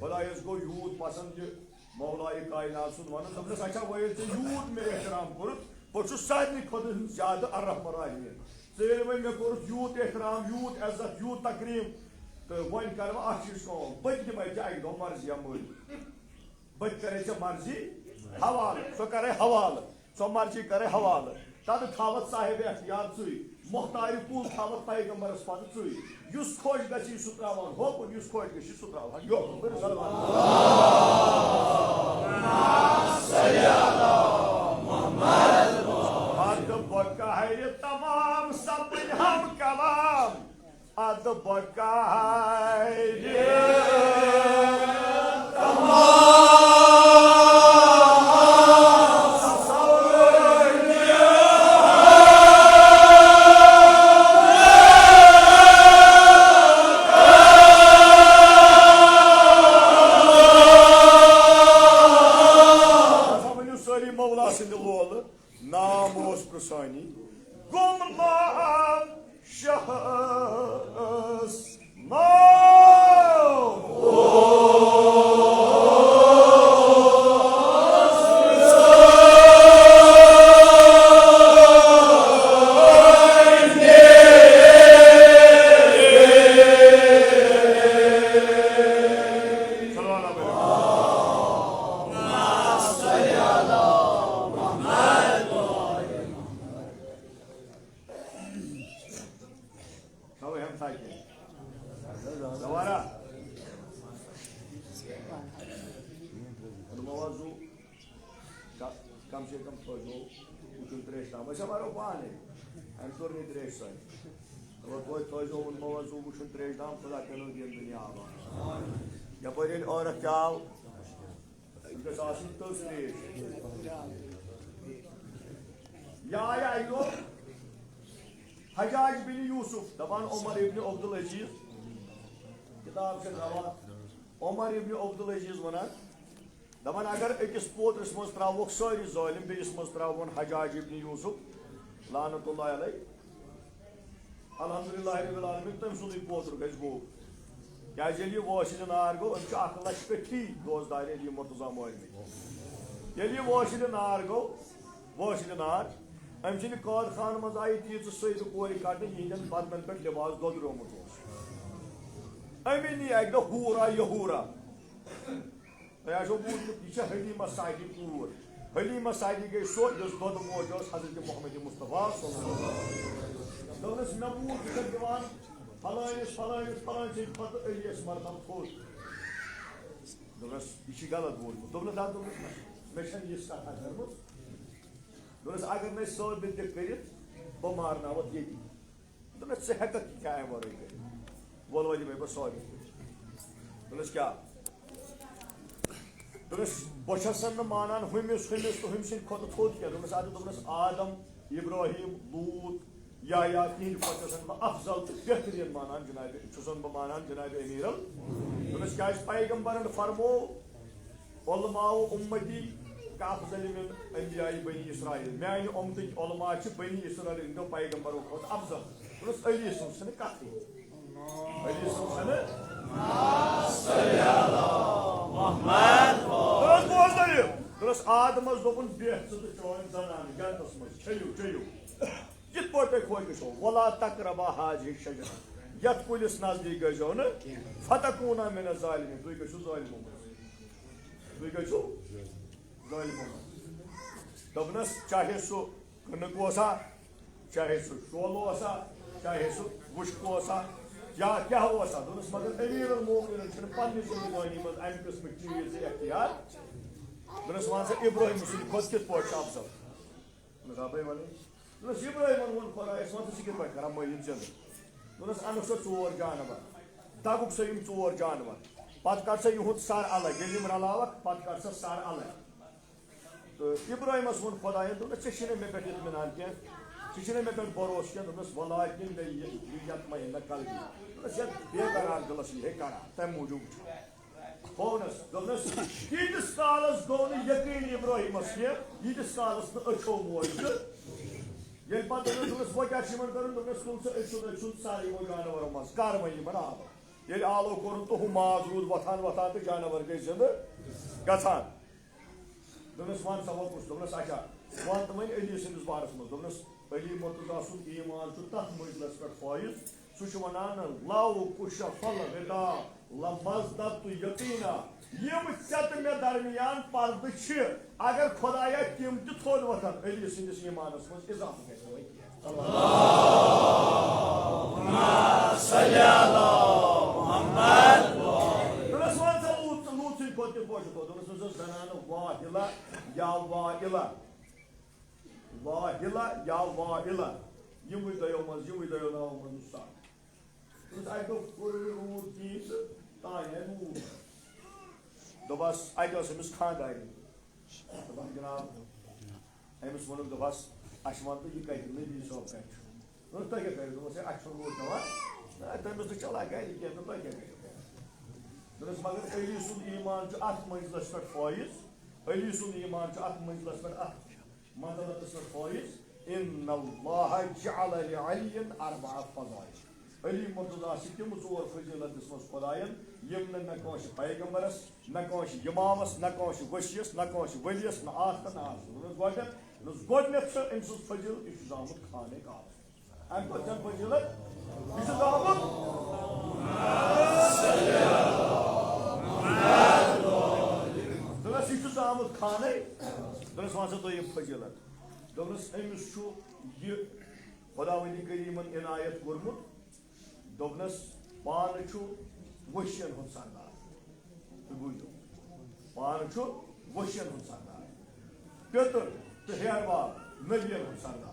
خۄدایس گوٚو یوٗت پسند یہِ مولایہِ کائنات سُنٛد ونُن، دوٚپنس، اچھا، وۄنۍ ییٚلہِ ژےٚ یوٗت مےٚ احترام کوٚرُتھ، بہٕ چھُس سارنٕے کھۄتہٕ زیادٕ ارحم الراحمین۔ ژےٚ ییٚلہِ وۄنۍ مےٚ کوٚرُتھ یوٗت احترام، یوٗت عزت، یوٗت تکریٖم، تہٕ وۄنۍ کرٕ بہٕ اکھ چیٖز کٲم، بہٕ تہِ دِمے ژےٚ اکہِ دۄہ مرضی یا مٔلۍ۔ بہٕ تہِ کرے ژےٚ مرضی حوالہٕ، سۄ کرے حوالہٕ، سۄ مرضی کرے حوالہٕ۔ تتھ تھاوتھ صاحب اختیار ژٕے، مختار کل تھاوتھ پیغمبرس پتہٕ ژٕے۔ یُس خۄش گژھی سُہ تراوان ہوکُن، یُس خۄش گژھی سُہ تراوان یوکُن۔ بٔرِو سلام۔ ادٕ بہٕ کہرِ تمام سپٕدۍ ہم کلام۔ ادٕ بہٕ کہرِ تمام سپٕدۍ۔ ؤنِو سٲری مولا سٕنٛدِ لولہٕ۔ نام اوس پرٛژھٲنی، گُمنام شخص نام۔ تھاوو ہمسایہِ کِنۍ۔ دوبارہ۔ علماء وضو، ک-، کم سے کم تھٲوزیو وٕچھُن ترٛیش تام۔ أسۍ ہا مَرو پانَے۔ أمۍ توٚر نہٕ ترٛیش سۄے۔ مگر توتہِ تھٲوزیو علماء وضو وٕچھُن ترٛیش تام، خدا کَرنو دِن دُنیا آباد۔ یَپٲرۍ ییٚلہِ عٲرَق تہِ آو، أمِس گژھِ آسٕنۍ تٔژ ترٛیش۔ یا آیا اَکہِ دۄہ حجاج بن یوسف، دپان عمر ابن عبدالعزیز، کتاب چھِ روا، عمر ابن عبدالعزیز ونان، دپان اگر أکِس پوترس منٛز تراووکھ سٲری ظٲلم، بیٚیِس منٛز تراوون حجاج ابن یوسف لعنت اللہ علیہ، الحمدللہ رب العالمین، تٔمۍ سُنٛدُے پوتُر گژھِ گوٚو۔ کیازِ ییٚلہِ یہِ وٲصلِ نار گوٚو، أمۍ چھُ اکھ لچھ پیٚٹھی دوست دارِ علی مرتضیٰ مٲرمٕتۍ۔ ییٚلہِ یہِ وٲصلِ نار گوٚو، وٲصلِ نار، أمۍ سٕنٛدِ قٲد خانہٕ منٛز آیہِ تیٖژٕ سیدٕ کورِ کڑنہٕ، یِہنٛدٮ۪ن بدنن پٮ۪ٹھ لباس دۄدریومُت اوس۔ أمی نی اکہِ دۄہ حورا یحورا۔ تۄہہِ آسیو بوٗزمُت، یہِ چھےٚ حلیمہ سعدی کوٗر۔ حلیمہ سعدی گٔے سۄ، یۄس دۄدٕ موج ٲس حضرت محمد مصطفیٰ صلی اللہ علیہ وسلم۔ دوٚپنَس، مےٚ بوٗز، ژٕ چھَکھ دِوان فلٲنِس، فلٲنِس، فلٲنۍ سٕنٛدِ کھۄتہٕ علیَس مرتبہٕ تھوٚد۔ دوٚپنَس، یہِ چھِ غلط بوٗزمُت۔ دوٚپنَس، نہ، دوٚپنَس، نہ، مےٚ چھَنہٕ یِژھ کَتھا کٔرمٕژ۔ دوٚپنَس، اگر نہٕ أسۍ ثٲبت تہِ کٔرِتھ، بہٕ مارناوَتھ ییٚتی۔ دوٚپنَس، ژٕ ہٮ۪کَکھ یہِ کیٛاہ اَمہِ وَرٲے کٔرِتھ؟ وَلہٕ وۄنۍ دِمَے بہٕ ثٲبت کٔرِتھ۔ دوٚپنَس، کیٛاہ؟ دوٚپنَس، بہٕ چھَسَن نہٕ مانان ہُمِس، ہُمِس تہٕ ہُمہِ سٕنٛدِ کھۄتہٕ تھوٚد کینٛہہ۔ دوٚپنَس، اَدٕ دوٚپنَس، آدم، ابراہیم، لوٗط، یحییٰ، تِہِنٛدِ کھۄتہٕ چھَسَن بہٕ افضل تہٕ بہتریٖن مانان جنابِ، چھُسَن بہٕ مانان جنابِ امیٖر ال-، دوٚپنَس، کیٛازِ پیغمبرَن فرموو، علماء امتی کافضل من انبیاء بنی اسرائیل۔ میانہِ امتٕکۍ علماء چھِ بنی اسرائیل ہٕنٛدیو پیغمبرو کھۄتہٕ افضل۔ دوٚپنَس، علی سٕنٛز چھَنہٕ کَتھٕے۔ علی سٕنٛز چھَنہٕ۔ دوٚپنَس، بوز دٔلیٖل۔ دوٚپنَس، آدمَس دوٚپُن، بیٚہہ ژٕ تہٕ چٲنۍ زنانہٕ جنتَس منٛز، کھیٚیِو، چیٚیِو۔ کِتھ پٲٹھۍ تۄہہِ خۄش گژھیو، ولا تقربا هذه الشجرة، یتھ کُلِس نزدیٖک گٔژھۍزیو نہٕ، فتکونا من الظالمین، تُہۍ گٔژھِو ظٲلمو منٛز، تُہۍ گٔژھِو ظٲلمو منٛز۔ دوٚپنَس، چاہے سُہ کٕنٕک اوسا، چاہے سُہ شولہٕ اوسا، چاہے سُہ وُشک اوسا، یا کیٛاہ اوسا، دوٚپنَس، مگر امیر المومنین چھِنہٕ پننہِ زندگٲنی منٛز امہِ قٕسمٕکۍ چیٖز اختیار۔ دوٚپنَس، وَن سا، ابراہیم سٕنٛدِ کھۄتہٕ کِتھ پٲٹھۍ چھُ افضل؟ ربے ونے۔ دوٚپنَس، ابراہیمن ووٚن خۄدایَس، وَن ژٕ، ژٕ کِتھ پٲٹھۍ کران مٲیِتھ زِندٕ؟ دوٚپنَس، اَنُکھ سا ژور جانور، دَگُکھ سا یِم ژور جانور، پَتہٕ کَڑ سا یِہُنٛد سَر الگ، ییٚلہِ یِم رَلاوَکھ، پَتہٕ کَڑ سا سَر الگ۔ تہٕ ابراہیمَس ووٚن خۄدایَن، دوٚپنَس، ژےٚ چھُنہٕ مےٚ پٮ۪ٹھ اطمینان کینٛہہ، ژےٚ چھُنہٕ مےٚ پٮ۪ٹھ بھروسہٕ کینٛہہ۔ دوٚپنَس، وَلٰکِن لیَطْمَئِنَّ قَلْبِی۔ دوٚپنَس، یَتھ بے قرار دِلَس یی ہے قرار، تَمہِ موٗجوٗب چھُ۔ ہوونس دوٚپنس، ییٖتِس کالس گوٚو نہٕ یقیٖن ابراہیمس کینٛہہ، ییٖتِس کالس نہٕ أچھو موج تہٕ ییٚلہِ پتہٕ دوٚپنس، دوٚپنس، وۄنۍ کیٛاہ چھُ یِمن کرُن؟ دوٚپنس، تُل سا أچھُن، أچھُن سارے یِمو جانورو منٛز، کر وۄنۍ یِمن آب۔ ییٚلہِ آلو کوٚرُن تہٕ ہُہ ماز روٗد وۄتھان وۄتھان تہٕ جانور گٔے زِندٕ گژھان۔ دوٚپنس، وَن سا وۄنۍ کُس؟ دوٚپنس، اچھا، وَن تہٕ وۄنۍ علی سٕنٛدِس بارس منٛز۔ دوٚپنس، علی مرتضیٰ سُنٛد ایٖمان چھُ تتھ منزلس پٮ۪ٹھ فٲیض، سُہ چھُ وَنان، لو کشف الغطا لمزددت یقینا۔ یِم ژےٚ تہٕ مےٚ درمیان پردٕ چھِ، اگر خۄدایا تِم تہِ تھوٚد وۄتھن، علی سٕنٛدِس ایٖمانس منٛز اضافہٕ گژھِ نہٕ وۄنۍ کینٛہہ۔ دوٚپنس، وَن سا لوٗط، لوٗط سٕنٛدِ کھۄتہٕ تہِ پوشہِ کھۄتہٕ۔ دوٚپنس، سۄ ٲس زنانہٕ واہِلہ یا وائلہ۔ واہِلہ یا وائلہ۔ یِموٕے دۄیو منٛز، یِموٕے دۄیو ناوو منٛز نُسخہٕ۔ دوٚپنس، اَکہِ دۄہ کوٚر نہٕ روٗد کِہیٖنۍ تہٕ تانۍ آے روٗد۔ دوٚپہَس، اَتہِ ٲس أمِس خانٛدارِنۍ۔ دوٚپہَس، جناب، أمِس ووٚنُکھ، دوٚپہَس، اَسہِ وَن تہٕ یہِ کَتہِ نبی صٲب کَتہِ چھُ؟ دوٚپنَس، تُہۍ کیٛاہ کٔرِو؟ دوٚپمَس، ہے، اَسہِ چھُنہٕ روٗد پٮ۪وان۔ ہے، تٔمِس نہٕ چَلان گَرِ کینٛہہ، تہٕ تُہۍ کیٛاہ کٔرِو؟ دوٚپنَس، مگر علی سُنٛد ایٖمان چھُ اَتھ منزلَس پٮ۪ٹھ فٲیض، علی سُنٛد ایٖمان چھُ اَتھ منزلَس پٮ۪ٹھ، اَتھ منزلَس پٮ۪ٹھ فٲیض۔ ان اللہ جعل لعلی اربع فضائل۔ علی مرتضیٰ چھِ تِم ژور فضیلت دِژمٕژ خۄدایَن، یِم نہٕ نہ کٲنٛسہِ پیغمبرَس، نہ کٲنٛسہِ اِمامَس، نہ کٲنٛسہِ ؤسیَس، نہ کٲنٛسہِ ؤلیَس، نہ آسہٕ تہٕ نہ آسہٕ۔ دوٚپنَس، گۄڈٕنٮ۪تھ، دوٚپنَس، گۄڈٕنٮ۪تھ چھُ أمۍ سٕنٛز فضیلت، یہِ چھُ زامُت خانہ کعبہ۔ اَمہِ پتہٕ چھَنہٕ فضیلت، یہِ چھُ زامُت۔ دوٚپنَس، یہِ چھُ زامُت خانَے۔ دوٚپنَس، وَن سا دوٚیِم فضیلت۔ دوٚپنَس، أمِس چھُ یہِ خۄداوندِ کریٖمَن عنایت کوٚرمُت۔ دوٚپنَس، پانہٕ چھُ وحشین ہُنٛد سردار۔ تُہۍ بوٗزِو، پانہٕ چھُ وحشین ہُنٛد سردار، پیٚتٕر تہٕ ہیہَر باب نبیَن ہُنٛد سردار۔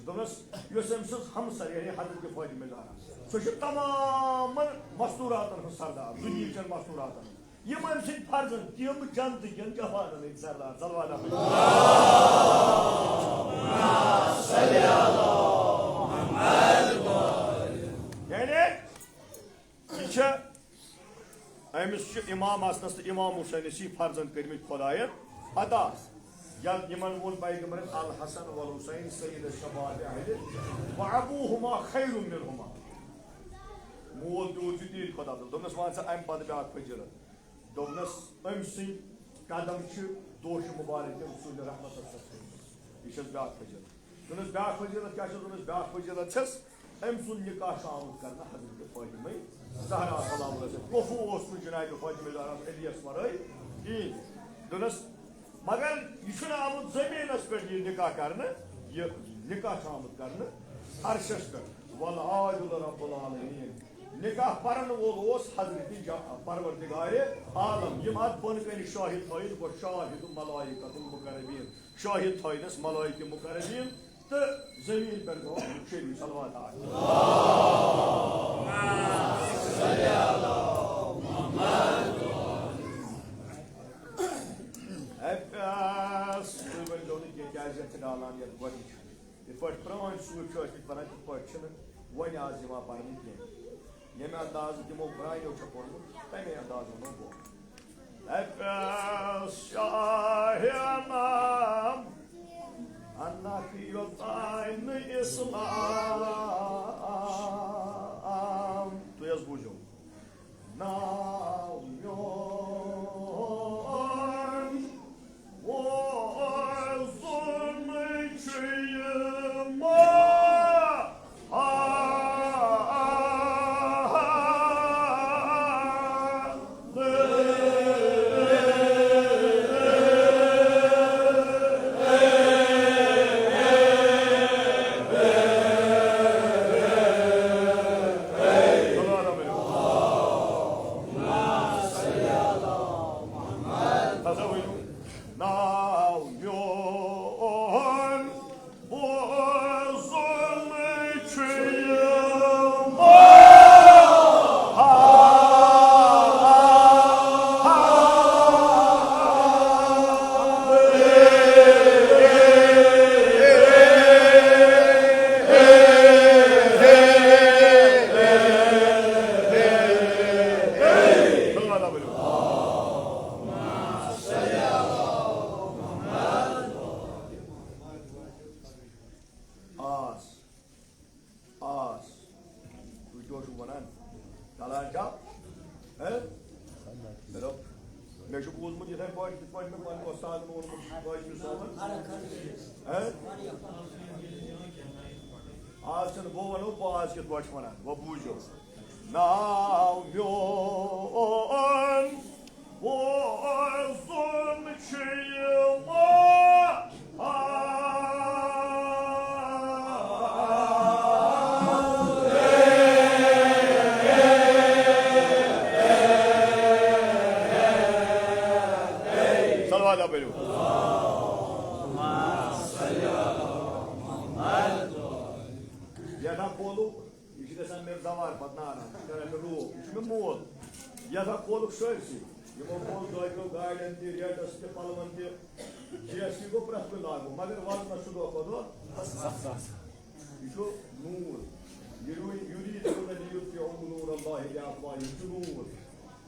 دوٚپنَس، یۄس أمۍ سٕنٛز ہمسر، یعنی حضرت فاطمہ زہرا، سۄ چھِ تمامَن مستوٗراتَن ہٕنٛز سردار، دُنیہٕچَن مستوٗراتَن ہٕنٛز۔ یِم أمۍ سٕنٛدۍ فرزند، تِم جنتہٕ کٮ۪ن جوانن ہٕنٛدۍ سردار۔ صلوات۔ یعنی، یہِ چھِ، أمِس چھِ امام حسنس تہٕ امام حسینس یہِ فرزند کٔرمٕتۍ خۄدایَن عطا۔ یا یِمن ووٚن پیغمبرن، الحسن والحسین سید الشباب اہل و ابوہما خیر منہما۔ مول تہِ اوس یہِ تیٖتۍ خۄدا تہٕ دوٚپنَس، وَن سا اَمہِ پتہٕ بیٛاکھ فضیلت۔ دوٚپنَس، أمۍ سٕنٛدۍ قدم چھِ دوش مبارک رسول رحمت صلی اللہ علیہ وسلم۔ یہِ چھَس بیٛاکھ فضیلت۔ دوٚپنَس، بیٛاکھ فضیلت کیٛاہ چھَس؟ دوٚپنَس، بیٛاکھ فضیلت چھَس، أمۍ سُنٛد نکاح چھُ آمُت کرنہٕ حضرت فاطمہ زہرا سلام اللہ علیہا۔ کفو اوس نہٕ جناب فاطمہ زہرا علیَس ورٲے کِہیٖنۍ۔ دوٚپنَس، مگر یہِ چھُنہٕ آمُت زٔمیٖنَس پٮ۪ٹھ یہِ نکاح کرنہٕ، یہِ نکاح چھُ آمُت کرنہٕ عرشَس پٮ۪ٹھ۔ والعادل رب العالمین۔ نکاح پرن وول اوس حضرت جا-، پروردگار عالم۔ یِم اتھ بۄن کنہِ شاہد تھٲیِتھ، گوٚو شاہد ملائکۃ المقربین۔ شاہد تھٲینس ملائکہ مقربین تہٕ زمین پٮ۪ٹھ گوٚو شریف۔ صلوات آٹھ۔ اے پیاس، تُہۍ ؤنۍزیو نہٕ کینٛہہ، کیٛازِ یَتھ چھِ ڈالان یَتھ گۄڈٕنِچ۔ یِتھ پٲٹھۍ پرٛٲنۍ صوٗفۍ چھِ ٲسمٕتۍ پَران، تِتھ پٲٹھۍ چھِنہٕ وۄنۍ آز یِوان پَرنہٕ کینٛہہ۔ ییٚمہِ اندازٕ تِمو پرٛانیو چھےٚ پوٚرمُت، تَمے اندازٕ وَنو بہٕ۔ اے پیاس شاہانہ، اَنَکھ یوٚتام نہٕ اِسلام۔ تُہۍ حظ بوٗزِو۔ ناو میون وۄزُن چھُ یِمو۔ مےٚ دوٚپ، مےٚ چھُ بوٗزمُت یِتھَے پٲٹھۍ، یِتھ پٲٹھۍ مےٚ پنٛنہِ وۄستادَن ووٚنمُت، قٲضی صٲبَن۔ ہہ؟ آز چھُنہٕ بہٕ وَنو، بہٕ آز کِتھ پٲٹھۍ چھُ وَنان، وۄنۍ بوٗزِو۔ ناو میون بوزُن چھُ یِوان۔ صلوات پٔرِو۔ یتھ ہا کھولُکھ، یہِ چھُ گژھان مےٚ زوار پتہٕ ناران، کران مےٚ روب، یہِ چھُ مےٚ مول۔ یتھ ہا کھولُکھ سٲرسٕے، یِمو کھول دۄدرو گاڑٮ۪ن تہِ، ریٹس تہِ، پلون تہِ، جی ایس ٹی گوٚو پرٛٮ۪تھ کُنہِ لاگوٗ، مگر وزنس چھُ دۄہ کھۄتہٕ دۄہ۔ یہِ چھُ نوٗر۔ یہِ روٗدۍ، یہِ روٗدۍ تہِ کوٗتاہ دِیِو تُہۍ یِمو نوٗر اللہ بے افواہہم، یہِ چھُ نوٗر۔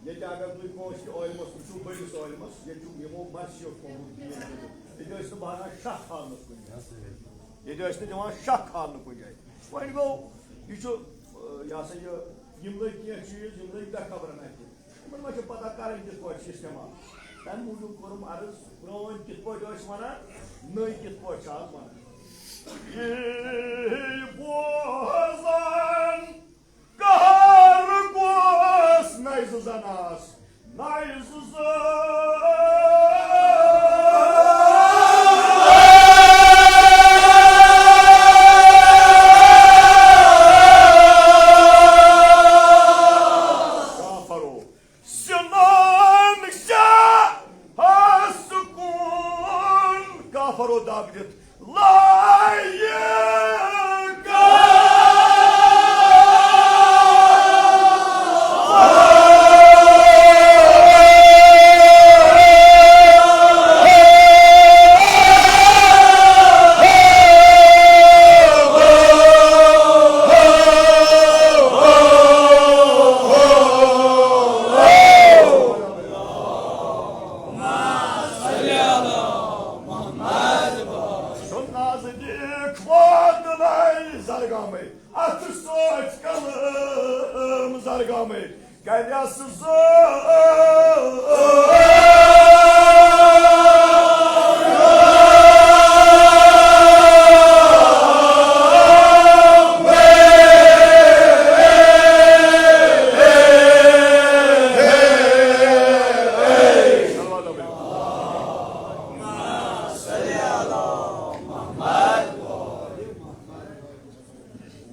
ییٚتہِ اگر تُہۍ کٲنٛسہِ تہِ عٲلمَس وٕچھِو، بٔڑِس عٲلمَس، ییٚتہِ چھُ یِمو مرثیت تھوٚومُت دین کٔرِتھ۔ ییٚتہِ ٲسۍ نہٕ بہران شاہ کھالنَس کُنہِ جایہِ۔ ییٚتہِ ٲسۍ نہٕ دِوان شاہ کھالنہٕ کُنہِ جایہِ۔ وۄنۍ گوٚو، یہِ چھُ، آ، یہِ ہسا یہِ، یِم لٔگۍ کینٛہہ چیٖز، یِم لٔگۍ بے خبرَن اَتہِ۔ یِمَن ما چھِ پَتہ کَرٕنۍ کِتھ پٲٹھۍ چھِ استعمال۔ تَمہِ موٗجوٗب کوٚرُم عرض، پرٛٲنۍ کِتھ پٲٹھۍ ٲسۍ وَنان، نٔے کِتھ پٲٹھۍ چھِ آز وَنان۔ یی بوزان قہر گوس نَیہِ زٕ زَن آس، نَیہِ زٕ زَن۔ کافرو سنان شاہ ہس کُن، کافرو دب دِتھ لایق۔ سُہ نزدیٖک واتنَے زرگامٕے، اَتھٕ سۭتۍ قلم زرگامٕے، کَرٮ۪س زٕ۔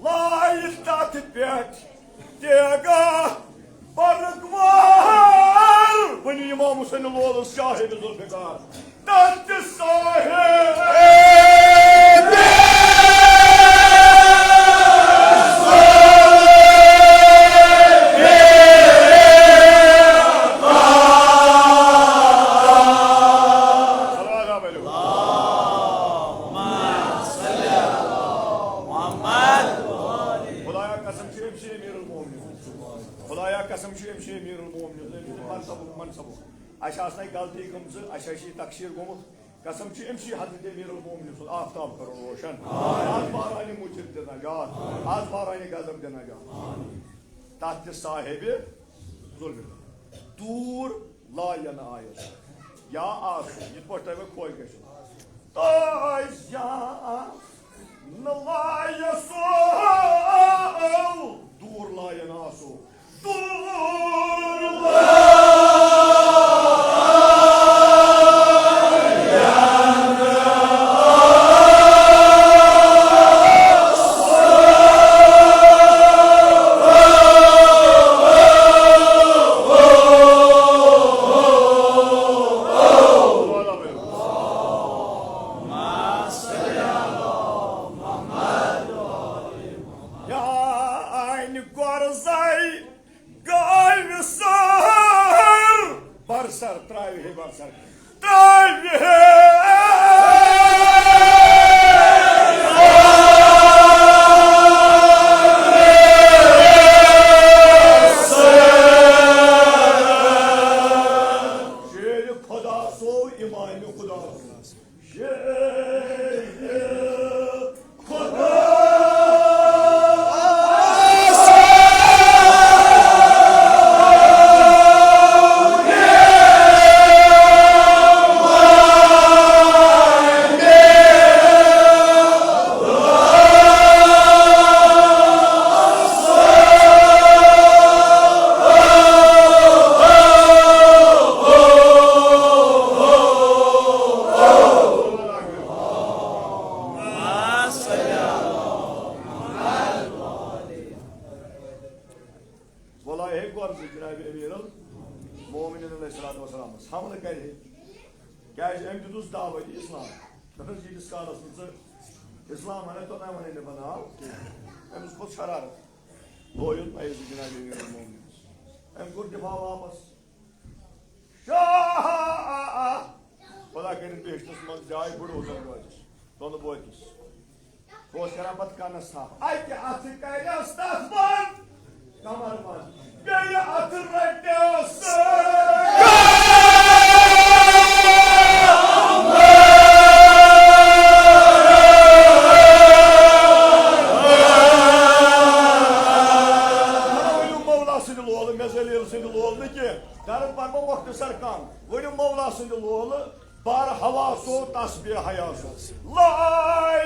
لایہِ تَتھ پٮ۪ٹھ تیگا برگوار، ؤنِو امام حسین لولس شاہد ذوالفقار۔ تَتھ صاحب خدایا قسم چھِ، أمۍ چھِ امیر المومنین۔ خدایا قسم چھِ، أمۍ چھِ امیر المومنین۔ أمۍ چھُ منصبُک، منصبُک۔ اَسہِ آسنَے غلطی گٔمژٕ، اَسہِ آسہِ یہِ تقصیر گوٚمُت۔ قسم چھِ، أمۍ چھِ حضرت امیر المومنین سُنٛد آفتاب کرُن روشن۔ آز بارانہِ مُجرم تہِ نجات، آز بارانہِ غضب تہِ نجات۔ تَتھ تہِ صاحبِ ظلم۔ دوٗر لا ینہٕ آیس یا آسُن، یِتھ پٲٹھۍ تۄہہِ وۄنۍ خۄش گژھِو۔ تۄہہِ یا نہٕ لا یسو، دوٗر لا ینہٕ آسو، دوٗر لا میانہِ گۄرزَے گاوِ سر، بر سر، ترٛاوِ ہے بر سر، ترٛاوِ ہے۔ شیرِ خدا سو، امامِ خدا سو۔ علیہ الصلوۃ والسلامس حملہٕ کرِ ہے، کیازِ أمۍ دیُتُس دعوت اسلام۔ دوٚپنَس، ییٖتِس کالس نہٕ ژٕ اسلام وَنکھ، توٚتام وَنے نہٕ بہٕ ناو کینٛہہ۔ أمِس کھوٚت شرارت، لویُن پَیہِ سُہ جناب امیر المومنینس۔ أمۍ کوٚر دفاع واپس۔ شاہ! خدا کٔرِن بہشتس منٛز جاے، بُڈٕ اوس أمۍ روزس، دۄنہٕ بوتس۔ بہٕ اوس کران پتہٕ کنس تھپھ، اکہِ اتھٕ کرٮ۪س تتھ بند، کمر بند، بیٚیہِ اتھٕ رٹٮ۪س۔ ؤنِو مولا سٕنٛدِ لولہٕ، مےٚ ذلیل سٕنٛدِ لولہٕ نہٕ کینٛہہ۔ درد پرمو مۄختصر کم، ؤنِو مولا سٕنٛدِ لولہٕ۔ بار ہوا سو تسبیح حیا سو۔ لا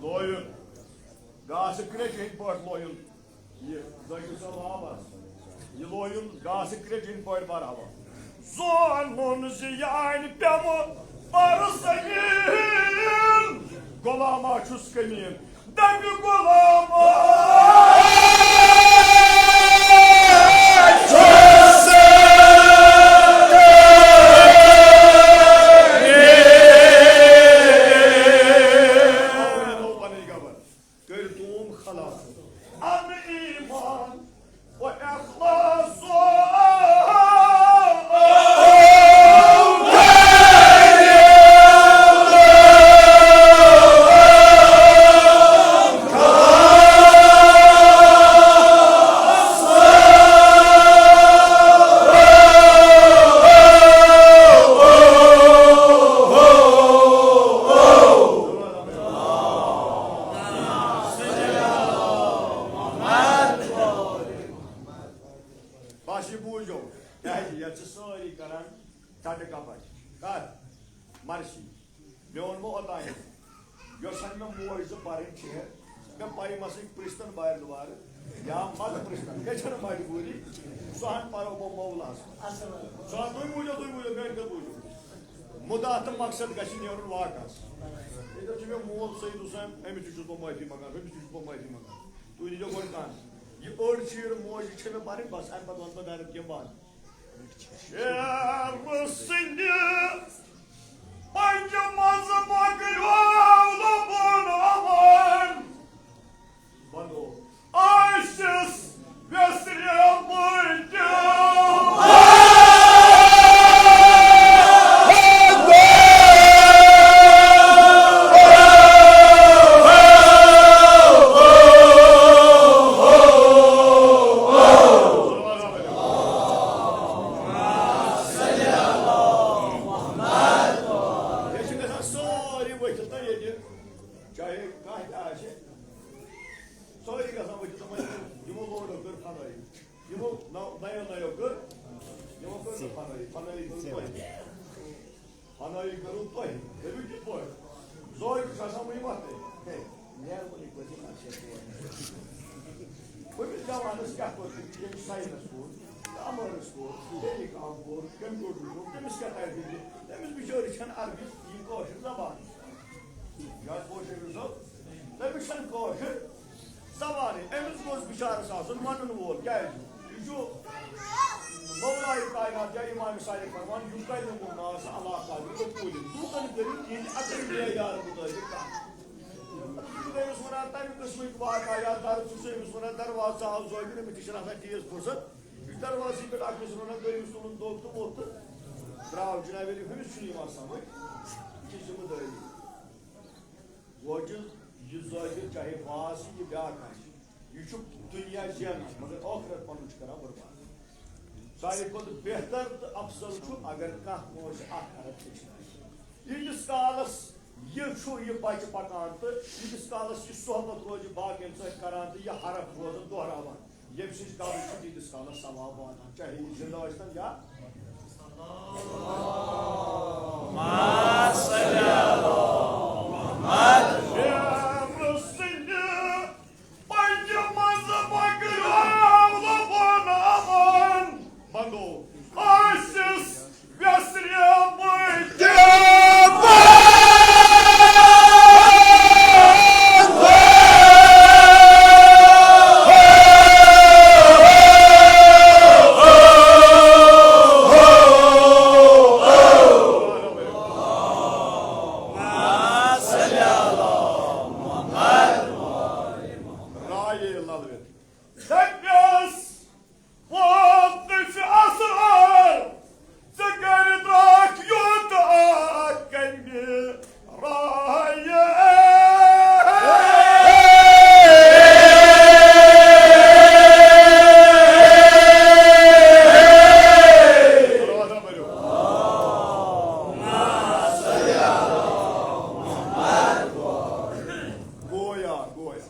لویُن۔ گاسہٕ کرٛیٚجہِ ہٕنٛدۍ پٲٹھۍ لویُن۔ یہِ زٲیِو سا واپس۔ یہِ لویُن گاسہٕ کرٛیٚجہِ ہٕنٛدۍ پٲٹھۍ برہوا۔ زونُن زِ یانہِ پیٚمہٕ پرٕ زٔمیٖن۔ غلامہ چھُس کمیٖن۔ دَپہِ غلامہ۔ کٔرۍ توم خلاص۔ ان ایمان و اخلاص و بس یہِ بوٗزِو، کیٛازِ یَتھ چھِ سٲری کران ژَٹہٕ کَپَٹھ۔ کَتھ؟ مرثی۔ مےٚ ووٚنمو اوٚتانۍ، یۄس ہن مےٚ موج زٕ پَرٕنۍ چھِ، مےٚ پَیہِ مسٕکۍ پرٛژھتن بارِ دُبارٕ یا مَتہٕ پرٛژھتن، مےٚ چھَنہٕ مجبوٗری، سُہ ہن پَرو بہٕ مولاہَس۔ سُہ ہن تُہۍ بوٗزِو، تُہۍ بوٗزِو، میٛانہِ کَتھِ بوٗزِو۔ مُدعا تہٕ مقصد گژھِ نیرُن واقعس۔ ییٚتٮ۪تھ چھُ مےٚ مول سعید حسین، أمِس تہِ چھُس بہٕ معٲفی منٛگان، ہُمِس تہِ چھُس بہٕ معٲفی منٛگان۔ تُہۍ دیٖزیو گۄڈٕ کَن۔ یہِ أڑ چیٖر موجہِ چھےٚ مےٚ پَرٕنۍ، بَس، اَمہِ پَتہٕ وَنہٕ بہٕ direct یِم بَن۔ شعر سٕنٛدِ پنجہِ منٛز مۄکلیو لبُن اَوَن۔ بَنو آسِس ویسرِ بٕتہِ۔ یہِ چھِ گژھان سٲری ؤتھِتھ نا ییٚتہِ، چاہے کانٛہہ تہِ آسہِ، سٲری گژھان ؤتھِتھ، دَپان، یِمو لوڈو کٔر فنٲیی، یِمو نو-، نَیو نَیو کٔر، یِمو کٔر نہٕ فنٲیی، فنٲیی کٔر تۄہہِ۔ فنٲیی کٔرٕو تۄہہِ، کٔرِو کِتھ پٲٹھۍ؟ زٲوِج چھُ آسان وٕنہِ وۄتھنَے۔ ہے، مہربٲنی کٔرِتھ اَتھ چھِ اَسہِ تور۔ ہُمِس جوانَس کیٛاہ کوٚر؟ ییٚمِس ساینَس کوٚر، کامٲرٕس کوٚر، ٹیلی کام کوٚر، کمپیوٹر کوٚر، تٔمِس کیٛاہ تَگہِ فِکرِ؟ تٔمِس بِچٲرِس چھَنہٕ عربی، یہِ کٲشِر زبان۔ یہِ حظ کٲشِر صٲب، تٔمِس چھَنہٕ کٲشِر زبانٕے۔ أمِس گوٚژھ بِچارَس آسُن وَنَن وول۔ کیٛازِ؟ یہِ چھُ مولائے کائنات یا امام صادق فرمان، یُکلمُ الناس علی قدر عقولہم۔ لوٗکَن کٔرِو تِہِنٛدِ عقلِ معیار مُطٲبِق کَتھ۔ أمِس وَنان تَمہِ قٕسمٕکۍ واقعہ یا درد چھُ سُہ أمِس وَنان، دروازٕ ژاو زٲوِج، أمِس تہِ چھِنہٕ آسان تیز فرصت۔ یہِ چھُ دروازَس پٮ۪ٹھ اَکھ أمِس وَنان، دوٚیمِس تُلُن دۄگ تہٕ ووٚتھ تہٕ درٛاو۔ جناب عٲلی، ہُمِس چھُنہٕ یِوان سَمٕجھ، یہِ چھِ ذِمہٕ دٲری۔ وۄنۍ چھُ یہِ ظٲہِر چاہے باس یہِ، یہِ بیٛاکھ آسہِ، یہِ چھُ دُنیا زینان، مگر ٲخرت پَنُن چھُ کران برباد۔ ساروی کھۄتہٕ بہتر تہٕ افضل چھُ اگر کانٛہہ کٲنٛسہِ اکھ عرب ہیٚچھنایہِ۔ ییٖتِس کالس یہِ چھُ یہِ بچہِ پکان تہٕ ییٖتِس کالس یہِ صحبت روزِ باقین سۭتۍ کران تہٕ یہِ حرف روزن دۄہراوان، ییٚمہِ سٕنٛزِ قبرِ چھُ تیٖتِس کالس ثواب واتان، چاہے یہِ زندٕ ٲسۍتن یا۔ شیخ سٕنٛدِ پنجہِ منٛز پکریو لبن امان، بندو ٲسِس ویسرِ بٔتۍ۔ رایے للوِتھ۔ دپیس، ووت نہٕ ژےٚ اسرار، ژٕ کٔرِتھ راکھ یوت اکھ کمہِ رایے۔ گویا، گویا۔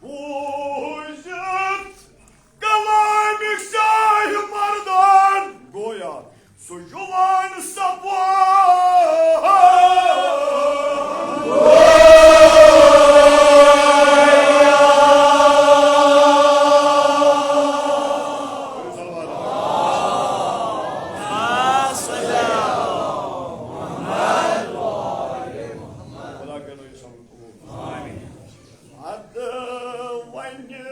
بوٗزِتھ کلامِ شاہِ مردان، گویا سُہ جوان سپوت۔ خدا کرو یہ سب قبول۔ ادٕ وۄنۍ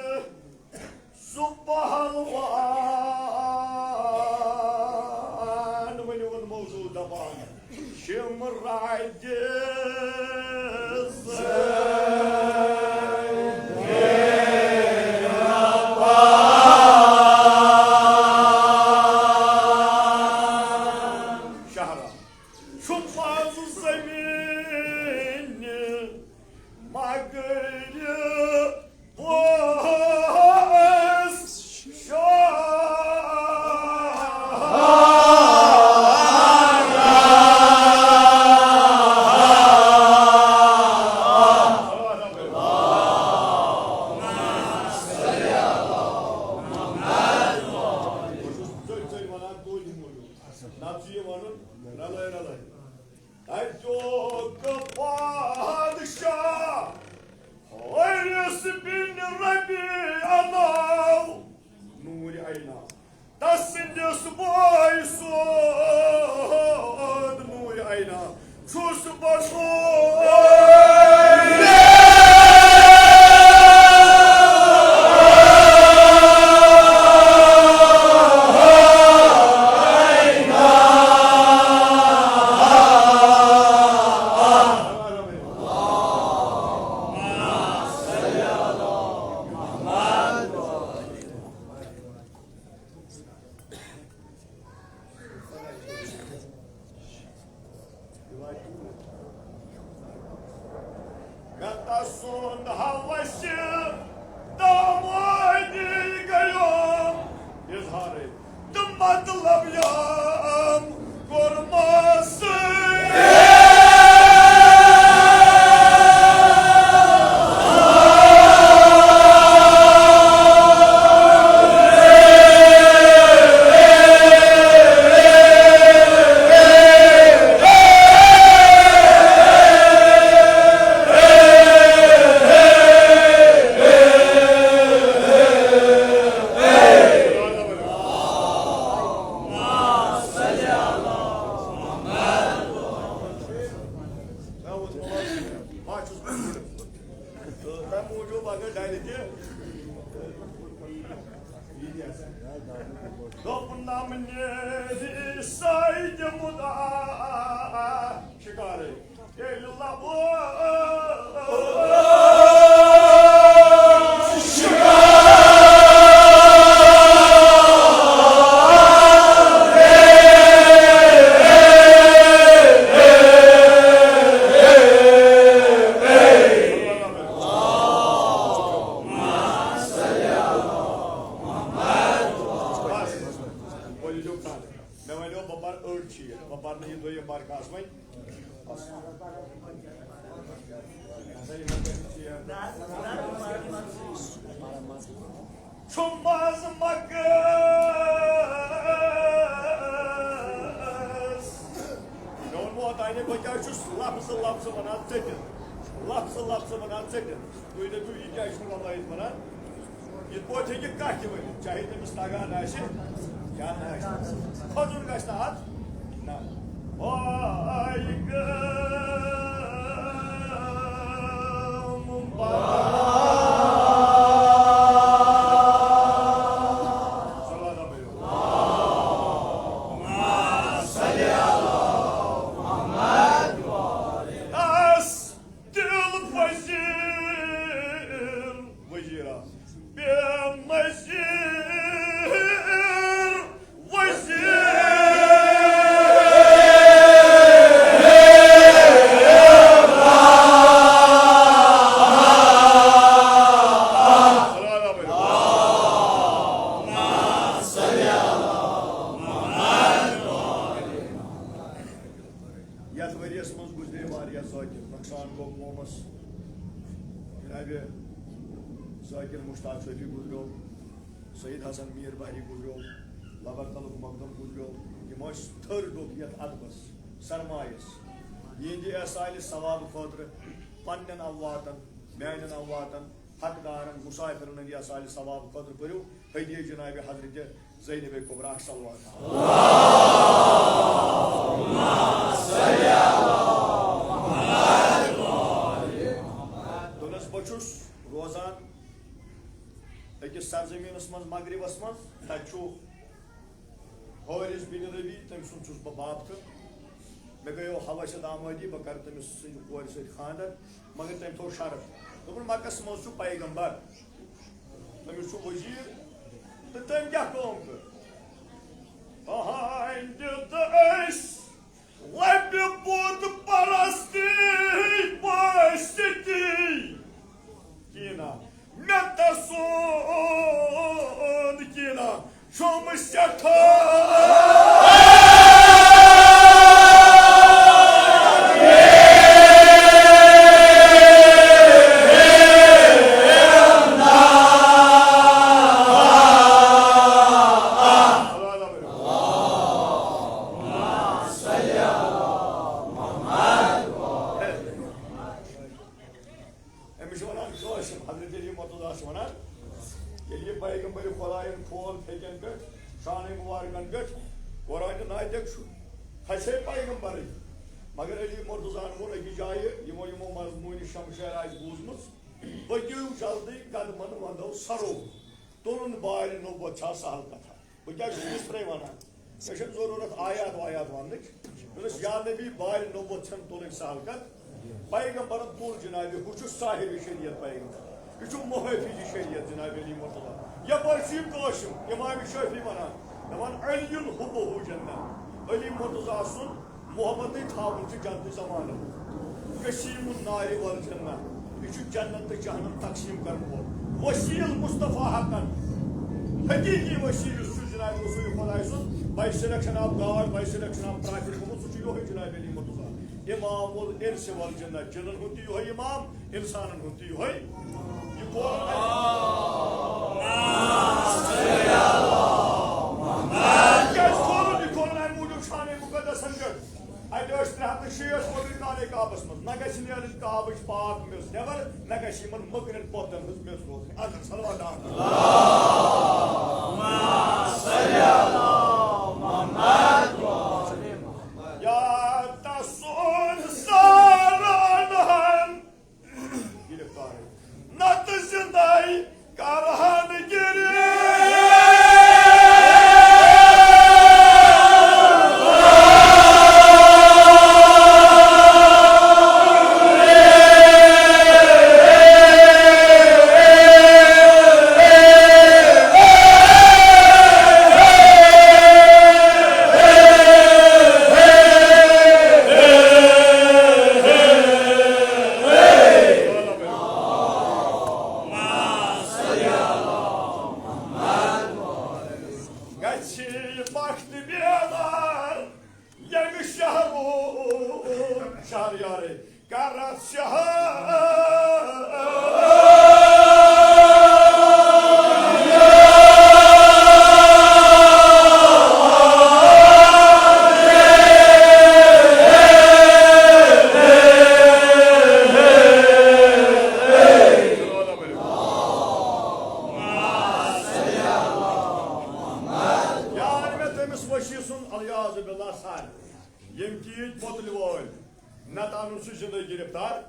سُہ پہلوان، ؤنِو وۄنۍ موضوع دپان، شِمرا دِ شہرا۔ چھُ پَز زٔمیٖنہِ مگر پوٚز شاعر۔ بہٕ چھُس ژٔرۍ ژٔرۍ وَنان، تُہۍ دِمو یوٚت۔ نتہٕ چھُ یہِ وَنُن رَلٲے رَلٲے۔ اَتیُک پادشاہ حٲرِث بن ربیعہ ناو نوٗرِ عینا۔ تَس سٕنٛدِس بٲے سُنٛد نوٗرِ عینا چھُس بہٕ سُہ۔ مےٚ تسُنٛد ہوس دامٲنی گٔیوم اظہارے، تہٕ مطلب یام کوٚرمس۔ تَمہِ موٗجوٗب اگر ڈَلہِ تہِ دوٚپُن، نم نیرِ سید مُدا شِکارے۔ ییٚلہِ لبو مےٚ وَنیو، بہٕ پَرٕ أڑ چیٖز، بہٕ پَرٕ نہٕ یہِ دوٚیِم پَرٕ کَس وۄنۍ۔ چھُ منٛز مقصد۔ مےٚ ووٚنمو اوتانۍ، بہٕ کیٛاہ چھُس لفظہٕ لفظہٕ وَنان ژٔٹِتھ، لفظہٕ لفظہٕ وَنان ژٔٹِتھ؟ تُہۍ دٔپِو، یہِ کیٛازِ چھُنہٕ رۄبٲیِتھ وَنان؟ یِتھ پٲٹھۍ ہیٚکہِ کانٛہہ تہِ ؤنِتھ، چاہے تٔمِس تَگان آسہِ یا نہ آسہِ۔ کھۄژُن گژھِ نہٕ اَتھ۔ نہ۔ پایغام مبارک۔ صلوات۔ دِل پذیر وزیرا، بے نظیر وزیر۔ یتھ ؤریس منٛز گُزرے واریاہ ذٲکر، نۄقصان گوٚو قومس۔ جناب ذاکر مشتاق صٲفی گُزریو، سید حسن میر بحری گُزریو، لبر تلُک مقدم گُزریو۔ یِم ٲسۍ تھٔر ڈوٚب یتھ ادبس، سرمایس۔ یِہنٛدِ ایصالِ ثواب خٲطرٕ پننٮ۪ن امواتن، میانٮ۪ن امواتن، حقدارن، مسافرن ہٕنٛدِ ایصالِ ثواب خٲطرٕ پٔرِو ہدیہ جناب حضرت زینب کبریٰ صلوات۔ دوٚپنَس، بہٕ چھُس روزان أکِس سرزٔمیٖنَس منٛز، مغربَس منٛز، تَتہِ چھُ حٲرِث بن ربیع، تٔمۍ سُنٛد چھُس بہٕ باب تہٕ مےٚ گٔیو حوٲصِد آمٲدی، بہٕ کَرٕ تٔمِس سٕنٛدِ کورِ سۭتۍ خانٛدر، مگر تٔمۍ تھوٚو شرط۔ دوٚپُن، مکس منٛز چھُ پیغمبر، تٔمِس چھُ وزیٖر، تہٕ تٔمۍ کیٛاہ کٲم کٔر؟ تُہنٛدِ تہٕ أسۍ لبہِ بُت پرستی پٲستی۔ کینٛہہ مےٚ تسُنٛد کینٛہہ چھُم سٮ۪ٹھاہ۔ أمِس چھِ وَنان قٲسِم، حضرت علی مرتضیٰ چھِ وَنان، ییٚلہِ یہِ پیغمبر خۄدایَن کھول پھیٚکٮ۪ن پٮ۪ٹھ، شانَے مُبارکَن پٮ۪ٹھ، قرآنِ ناطق چھُ، کھسے پیغمبرٕے۔ مگر علی مرتضیٰ ہَن ووٚن أکِس جایہِ، یِمو یِمو مضموٗنہِ شمشیر آسہِ بوٗزمٕژ، پٔکِو جلدی قدمَن وَندَو سَرو، تُلُن بارِ نبوت چھا سہل کتھا؟ بہٕ کیٛازِ چھُس یِتھ پٲٹھۍ وَنان؟ مےٚ چھَنہٕ ضروٗرت آیات وایات وَننٕچ۔ مےٚ دوٚپُس، یا نبی، بارِ نبوت چھَنہٕ تُلٕنۍ سہل کَتھ۔ پیغمبرَن تُل جنابِ، ہُہ چھُ صاحبِ شریعت پیغمبر۔ یہِ چھُ محافظِ شریعت جنابِ علی مرتضیٰ۔ یَپٲرۍ چھُ یہِ قٲسِم، امام شافعی وَنان، دَپان، علی حُبُّہ جنت۔ علی مرتضیٰ سُنٛد محبتٕے تھاوُن چھُ جنتٕچ ضمانت۔ قسیم النار والجنہ، یہِ چھُ جنت تہٕ جہنم تقسیٖم کرن وول۔ وسیل مصطفیٰ حقن، حقیٖقی وسیل یُس چھُ جناب رسول خداے سُنٛد، by selection of God، by selection of prophet گوٚمُت، سُہ چھُ یِہوٚے جناب علی مرتضیٰ۔ امام الانس والجنہ، جنن ہُنٛد تہِ یِہوٚے امام، انسانن ہُنٛد تہِ یِہوٚے۔ یہِ کھولُن، یہِ کھولُن اَمہِ موٗجوٗب شانِ مُقدسن پٮ۪ٹھ۔ اَتہِ ٲسۍ ترٛےٚ ہَتھ تہٕ شیٹھ وۄتٕرۍ کالے کعبس منٛز۔ نہ گژھِ نیرٕنۍ کعبٕچ پاک میٚژ نٮ۪بر، نہ گژھِ یِمن مٔکرٮ۪ن پۄتن ہٕنٛز میٚژ روزٕنۍ اندر۔ صلوات آمین۔ یا تسُنٛد سارن ہن گرفتار۔ نتہٕ زِندَے کرہن گِرِ۔ نتہٕ انُن سُہ زِندَے گِرفتار۔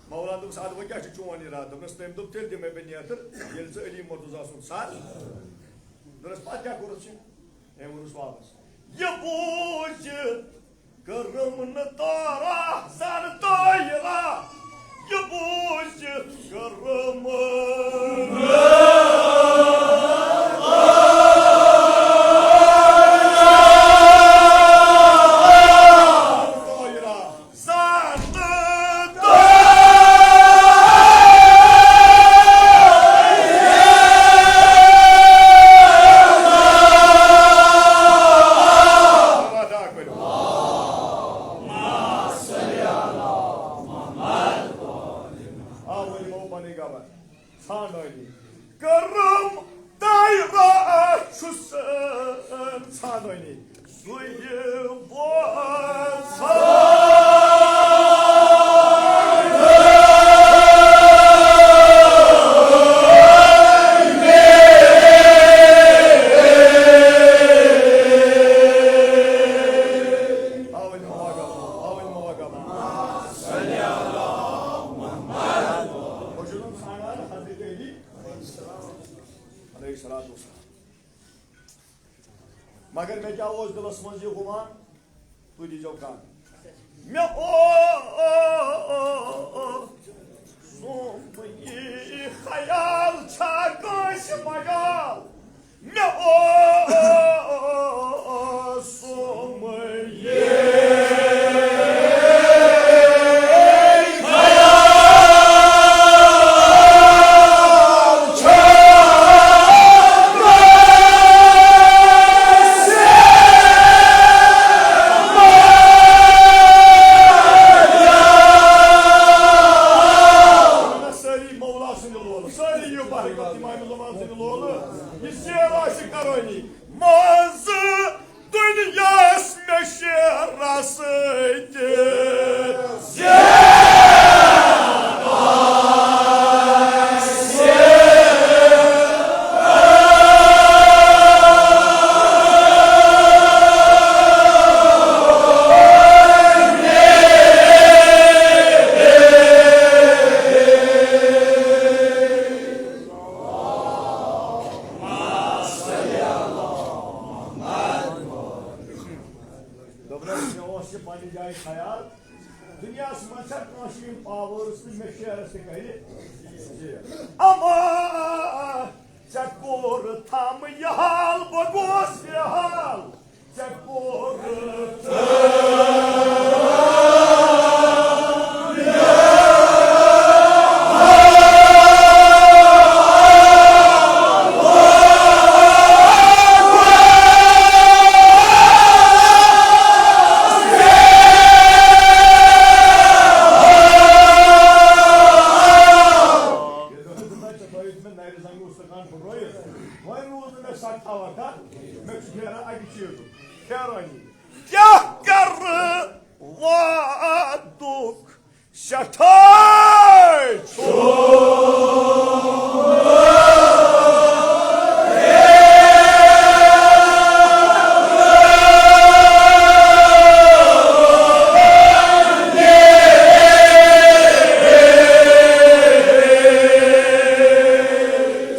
مولا دوٚپُس، "اَدٕ وۄنۍ کیٛاہ چھُ چون اِرادٕ؟" دوٚپنَس، تٔمۍ دوٚپ، "تیٚلہِ دِمَے بہٕ نیتٕر، ییٚلہِ ژٕ علی مرتضیٰ سُنٛد سر۔" دوٚپنَس، "پَتہٕ کیٛاہ کوٚرُتھ ژےٚ؟" أمۍ ووٚنُس واپس، "یہِ بوٗزِتھ کٔرٕم نہٕ تارا زن طٲیرا، یہِ بوٗزِتھ کٔرٕم نہٕ طٲیرا زن طٲیرا۔" آو وۄنۍ یِمو پنٕنۍ خبر ژھانڈٲنی۔ کٔرٕم طٲیرا چھُس ژھانڈٲنی۔ سُے ووت علیہ الصلوۃ والسلام۔ مگر مےٚ کیٛاہ اوس دِلس منٛز یہِ گُمان؟ تُہۍ دیٖزیو کَن۔ مےٚ اوس سومبٕے خیال چھا کٲنٛسہِ مجال؟ مےٚ اوس سومبٕے سٲری مولا سٕنٛدِ لولہٕ، سٲری یِیِو برکت اِمام زمان سٕنٛدِ لولہٕ۔ یہِ سیر آسہِ کرٲنی منٛزٕ دُنیاہَس مےٚ شیرا سۭتۍ۔ دوٚپنَس، مےٚ اوس یہِ پننہِ جایہِ خیال، دُنیاہَس منٛز چھا کٲنٛسہِ یِم powers تہٕ مےٚ شیرَس تہِ کَرِ۔ اما ژےٚ کوٚر تھم یہِ حال، بہٕ گوس بے حال۔ ژےٚ کوٚر ییٚلہِ زَن ژےٚ تھٲوِتھ مےٚ نَرِ زَنٛگہِ اوس تَکان پھُٹرٲیِتھ، وۄنۍ روٗد نہٕ مےٚ سَتھ تھاوان کَتھ، مےٚ چھُ پھیران اَکہِ چیٖزُک پھیرٲنی۔ کیٛاہ کَرٕ وعدُک سٮ۪ٹھاہ چھُ۔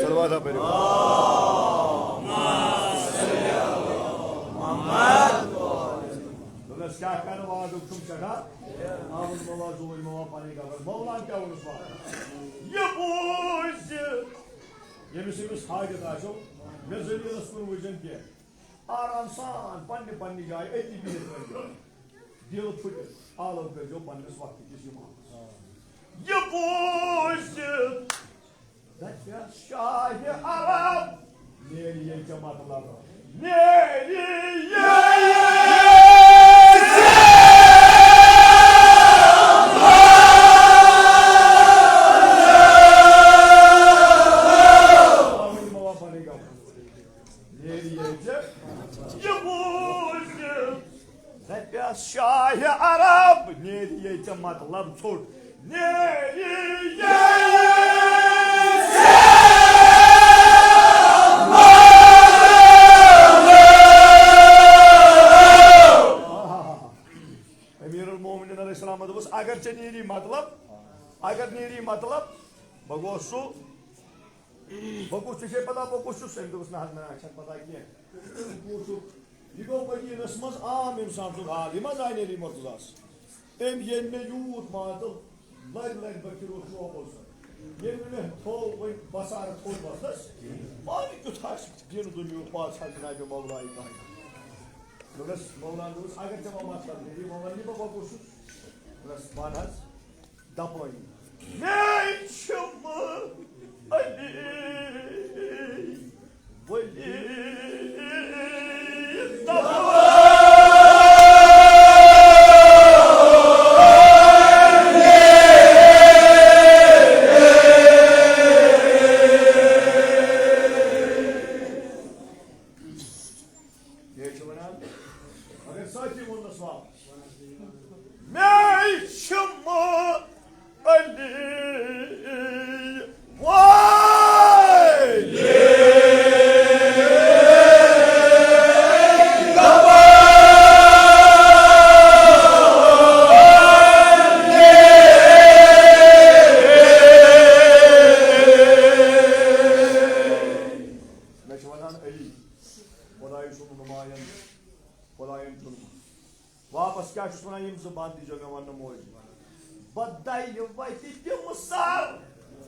صلوات پٔرِو۔ دوٚپنَس، کیٛاہ کَرٕ وعدُک چھُم سٮ۪ٹھاہ۔ آوُس مولا زوٗنۍ مولا پَنٕنۍ خبر۔ مولا کیٛاہ ووٚنُس وعدٕ؟ یہِ بوٗزِتھ ییٚمِس أمِس حاجت آسیو، مےٚ ذٔلیٖلَس کُن وٕچھن کینٛہہ۔ آرام سان پننہِ پننہِ جایہِ أتی بِہِتھ رٔٹِو۔ دِل پھُٹِتھ آلو کٔرۍزیو پننِس وقتہٕ کِس اِمامس۔ یہِ بوٗزِتھ دَپٮ۪س شاہِ عرب، نیرِ ییٚتہِ مطلب، نیرِ ییٚتہِ۔ نیرِ ییٚتہِ۔ یہِ بوٗزِتھ دَپٮ۪س شاہِ عرب، نیرِ ییٚتہِ مطلب ژھوٚٹ۔ نیرِ ییٚتہِ۔ امیر المومنین علیہ ژےٚ نیری مطلب، اگر نیری مطلب، بہٕ گوس سُہ، بہٕ کُس، ژےٚ چھے پتہ بہٕ کُس چھُس؟ أمۍ دوٚپُس، نہ حظ، نہ، اَسہِ چھَنہٕ پتہ کینٛہہ۔ بہٕ کُس چھُس؟ یہِ گوٚو مدیٖنَس منٛز عام اِنسان سُنٛد حال، یہِ ما زانہِ علی مرتضیٰ ہَس؟ أمۍ ییٚلہِ مےٚ یوٗت مان تہٕ لَرِ لَرِ بٔکِروو شوبو سۭتۍ، ییٚلہِ مےٚ تھوٚو وۄنۍ بَسارٕ تھوٚد وَسَس، پانہٕ کیُتھ آسہِ دِن دُنیاہُک پادشاہ جنابِ مولایہِ کانٛہہ۔ دوٚپنَس، مولانا دوٚپُس، اگر ژےٚ وۄنۍ مطلب نیری، وۄنۍ وَنہٕ بہٕ بہٕ کُس چھُس۔ دوٚپنَس، وَن حظ، دَپٲنی۔ مےٚ چھُم علی ولی دَپٲنی۔ یہِ چھُ وَنان، مگر ساتھی ووٚننَس واپس۔ مےٚ چھُم علی ولی مےٚ چھُ وَنان علی، خۄدایہِ سُنٛد نُمایَنٛدٕ، خۄدایَن چُنمُت۔ واپس کیٛاہ چھُس وَنان، یِم زٕ بند دیٖزیو مےٚ وَننہٕ موٗجوٗب۔ بہٕ دَیہِ وَتہِ دِمہٕ سَر،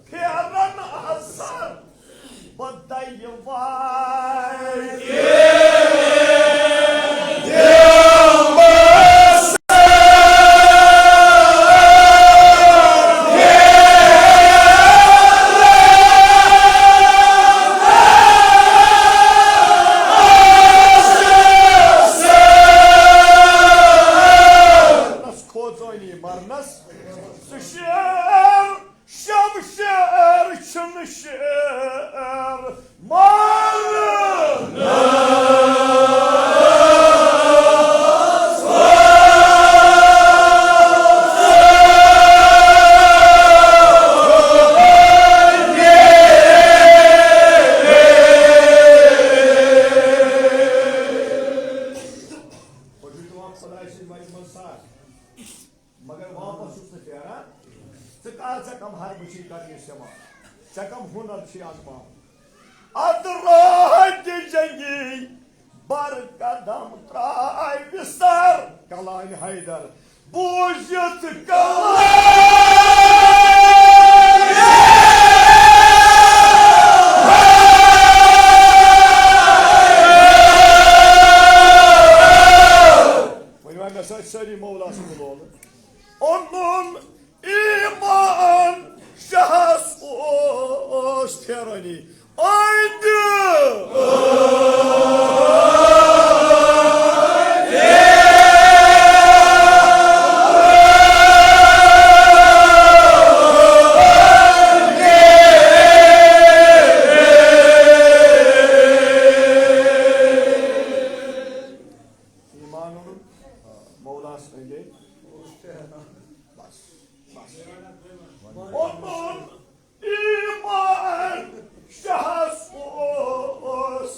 پھیرَن اَز سَر۔ بہٕ دَیہِ وَتہِ دِمہٕ سَر۔ مرنس کھوژٲنی مرنس، ژٕ شیر شمشیر چھُنہٕ شیر مرنس۔ خۄداے سٕنٛدِ وَتہِ منٛز سَر، مگر واپس چھُس نہٕ پھیران۔ ژٕ کر، ژےٚ کم حربہٕ چھی کرنہِ استعمال، ژےٚ کم ہُنر چھی آزماوُن؟ اتھ راہ تہِ جنگی بر قدم ترٛاوِ سر۔ کلامِ حیدر بوٗزِتھ کلام۔ وۄنۍ وَنہِ مےٚ سۭتۍ سٲری مولا سُنٛد لولہٕ۔ اوٚنُن ایمان شاہس اوس پھیرٲنی أنٛدۍ۔ ایمان اوٚنُن مولاہس أنٛدۍ أنٛدۍ۔ بس، بس۔ اوٚنُن ایمان شاہس اوس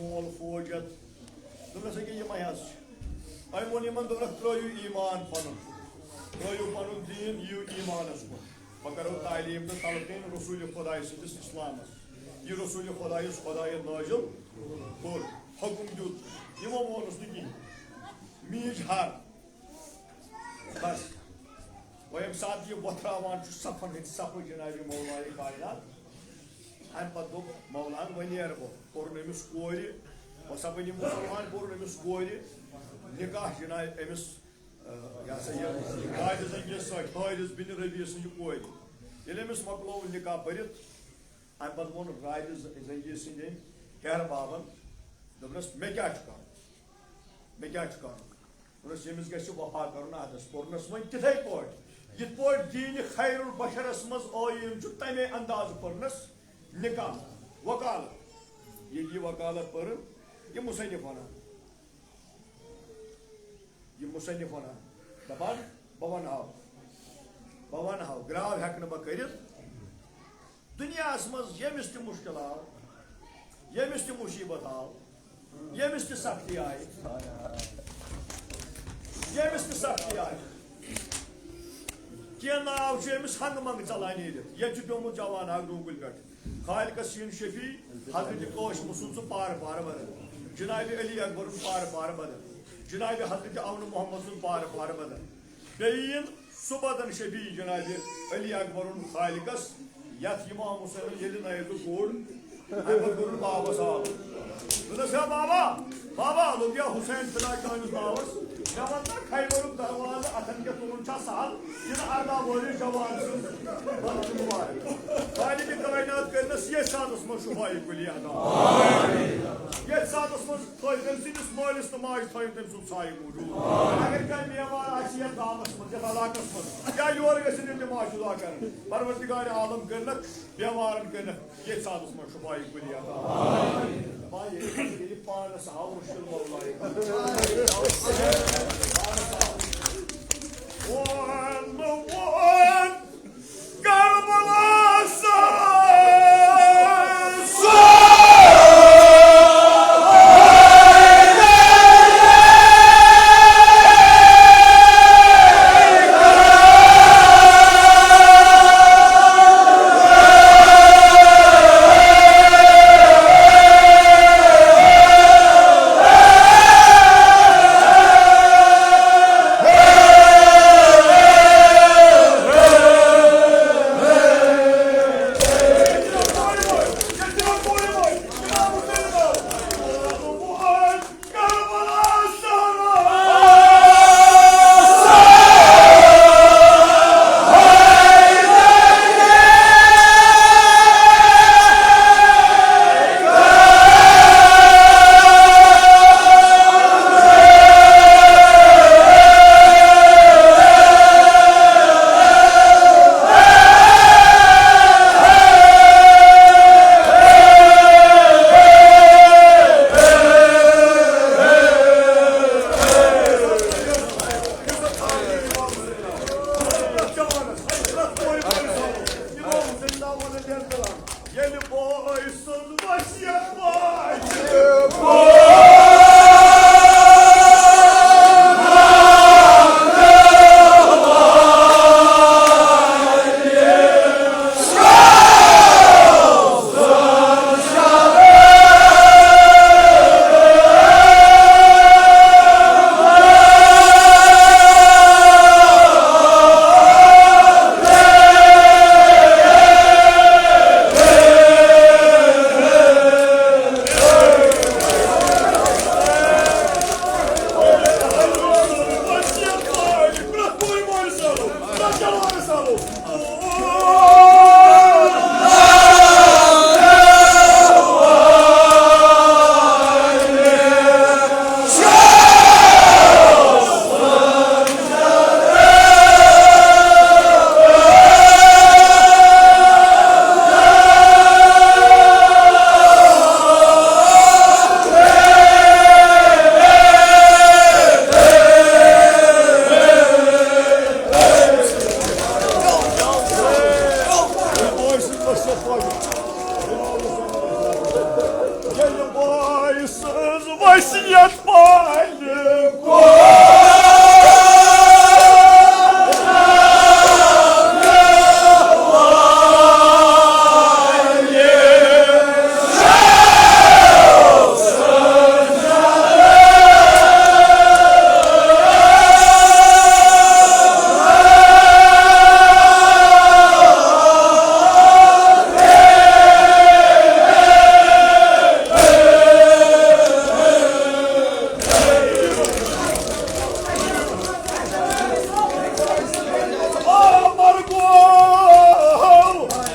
مول فوج یَتھ۔ دوٚپنَس، أکیٛاہ یِمَے حظ چھِ۔ أمۍ ووٚن یِمَن، دوٚپنَکھ، ترٛٲیِو ایٖمان پَنُن، ترٛٲیِو پَنُن دیٖن، یِیِو ایٖمانَس کُن۔ بہٕ کَرو تعلیٖم تہٕ تَلقیٖن رسوٗلِ خۄداے سٕنٛدِس اِسلامَس۔ یہِ رسوٗلِ خۄدایَس خۄدایَن نٲزِل کوٚر، حُکُم دیُت، یِمو مونُس نہٕ کِہیٖنۍ۔ میٖج ہر۔ بس۔ وۄنۍ ییٚمہِ ساتہٕ یہِ وۄتھراوان چھُ صفن ہٕنٛدۍ صفہٕ جنابِ مولایہِ کائنات، اَمہِ پتہٕ دوٚپ مولاہن، وۄنۍ نیرٕ بہٕ۔ کوٚرُن أمِس کورِ، وۄنۍ سا بنہِ مُسلمان، کوٚرُن أمِس کورِ نکاح جناب أمِس، آ، یہِ ہسا یہِ حارث زنگی سۭتۍ، حارث بن ربیع سٕنٛزِ کورِ۔ ییٚلہِ أمِس مۄکلووُن نکاح پٔرِتھ، اَمہِ پتہٕ ووٚن حارث ز-، زنگی سٕنٛدۍ أمۍ ہیہر بابن، دوٚپنس، مےٚ کیٛاہ چھُ کرُن؟ مےٚ کیٛاہ چھُ کرُن؟ دوٚپنس، ییٚمِس گژھِ وفا کرُن عہدس۔ پوٚرنس وۄنۍ تِتھے پٲٹھۍ، یِتھ پٲٹھۍ دیٖنِ خیر البشرس منٛز ٲییٖن چھُ، تمے اندازٕ پوٚرنس نکاح، وکالت۔ ییٚلہِ یہِ وکالت پٔرٕن، یہِ مُصنِف ونان، یہِ مُصنِف ونان، دپان، بہٕ ونہٕ ہاو، بہٕ ونہٕ ہاو، گراو ہٮ۪کہٕ نہٕ بہٕ کٔرِتھ۔ دُنیاہَس منٛز ییٚمِس تہِ مُشکِل آو، ییٚمِس تہِ مُصیٖبت آو، ییٚمِس تہِ سختی آیہِ، ییٚمِس تہِ سختی آیہِ، کینٛہہ ناو چھُ أمِس ہنٛگہٕ منٛگہٕ ژَلان نیٖرِتھ۔ ییٚتہِ چھُ پیوٚمُت جوان اَکھ ڈوٗنٛگُلۍ پٮ۪ٹھ۔ خالقس سیٖن شفیع، حضرت قاسم سُنٛد سُہ پارٕ پارٕ بدل، جناب علی اکبرُن پارٕ پارٕ بدل، جناب حضرت اون محمد سُنٛد پارٕ پارٕ بدل۔ بیٚیہِ یِن سُہ بدن شبیہ جناب علی اکبرُن خالقس، یتھ امام حسینن ییٚلہِ نیزٕ کوٚڑ، امہِ پتہٕ کوٚرُن بابس آب۔ دوٚپنس، ہے بابا، بابا، لوٚگ یا حسین فدا چٲنِس ناوس؟ مےٚ وَن تہ، خیبرُک دروازٕ اتھن کیٛاہ تُلُن چھا سہل، کِنہٕ ارداہ وُہرِس جوان سٕنٛز بدن مبارک؟ خالق کائنات کٔرنس یتھ ساتس منٛز شفایہِ کُلی عطا۔ یتھ ساتس منٛز تھٲے تٔمۍ سٕنٛدِس مٲلِس تہٕ ماجہِ تھٲیِن تٔمۍ سُنٛد سایہِ موٗجوٗد۔ اگر کانٛہہ بیمار آسہِ یتھ گامس منٛز، یتھ علاقس منٛز، یا یور گژھِ نہٕ تِم آشُرا کرٕنۍ، پروردگار عالم کٔرِنکھ بیمارن کٔرِنکھ یتھ ساتس منٛز شفایہِ کُلی عطا۔ دپان ییٚلہِ، ییٚلہِ پانس آو مُشکِل مولایہِ۔ پانس آو۔ وَن، وَن۔ کربلا سر وصیت پالہِ۔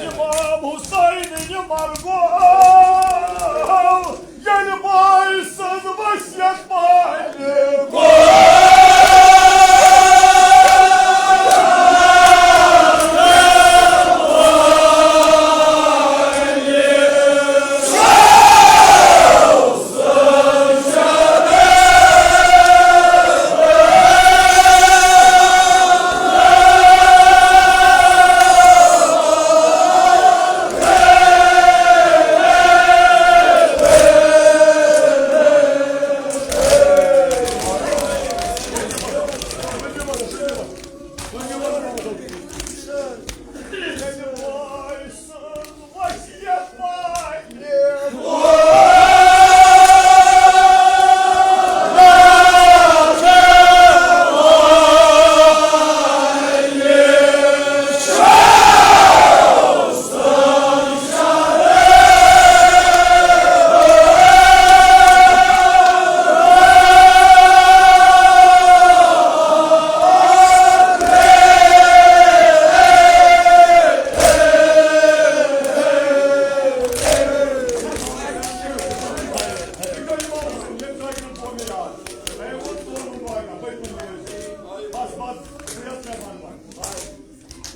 امام حسین، یہِ مرگو، ییٚلہِ بٲے سٕنٛز وصیت پالہِ۔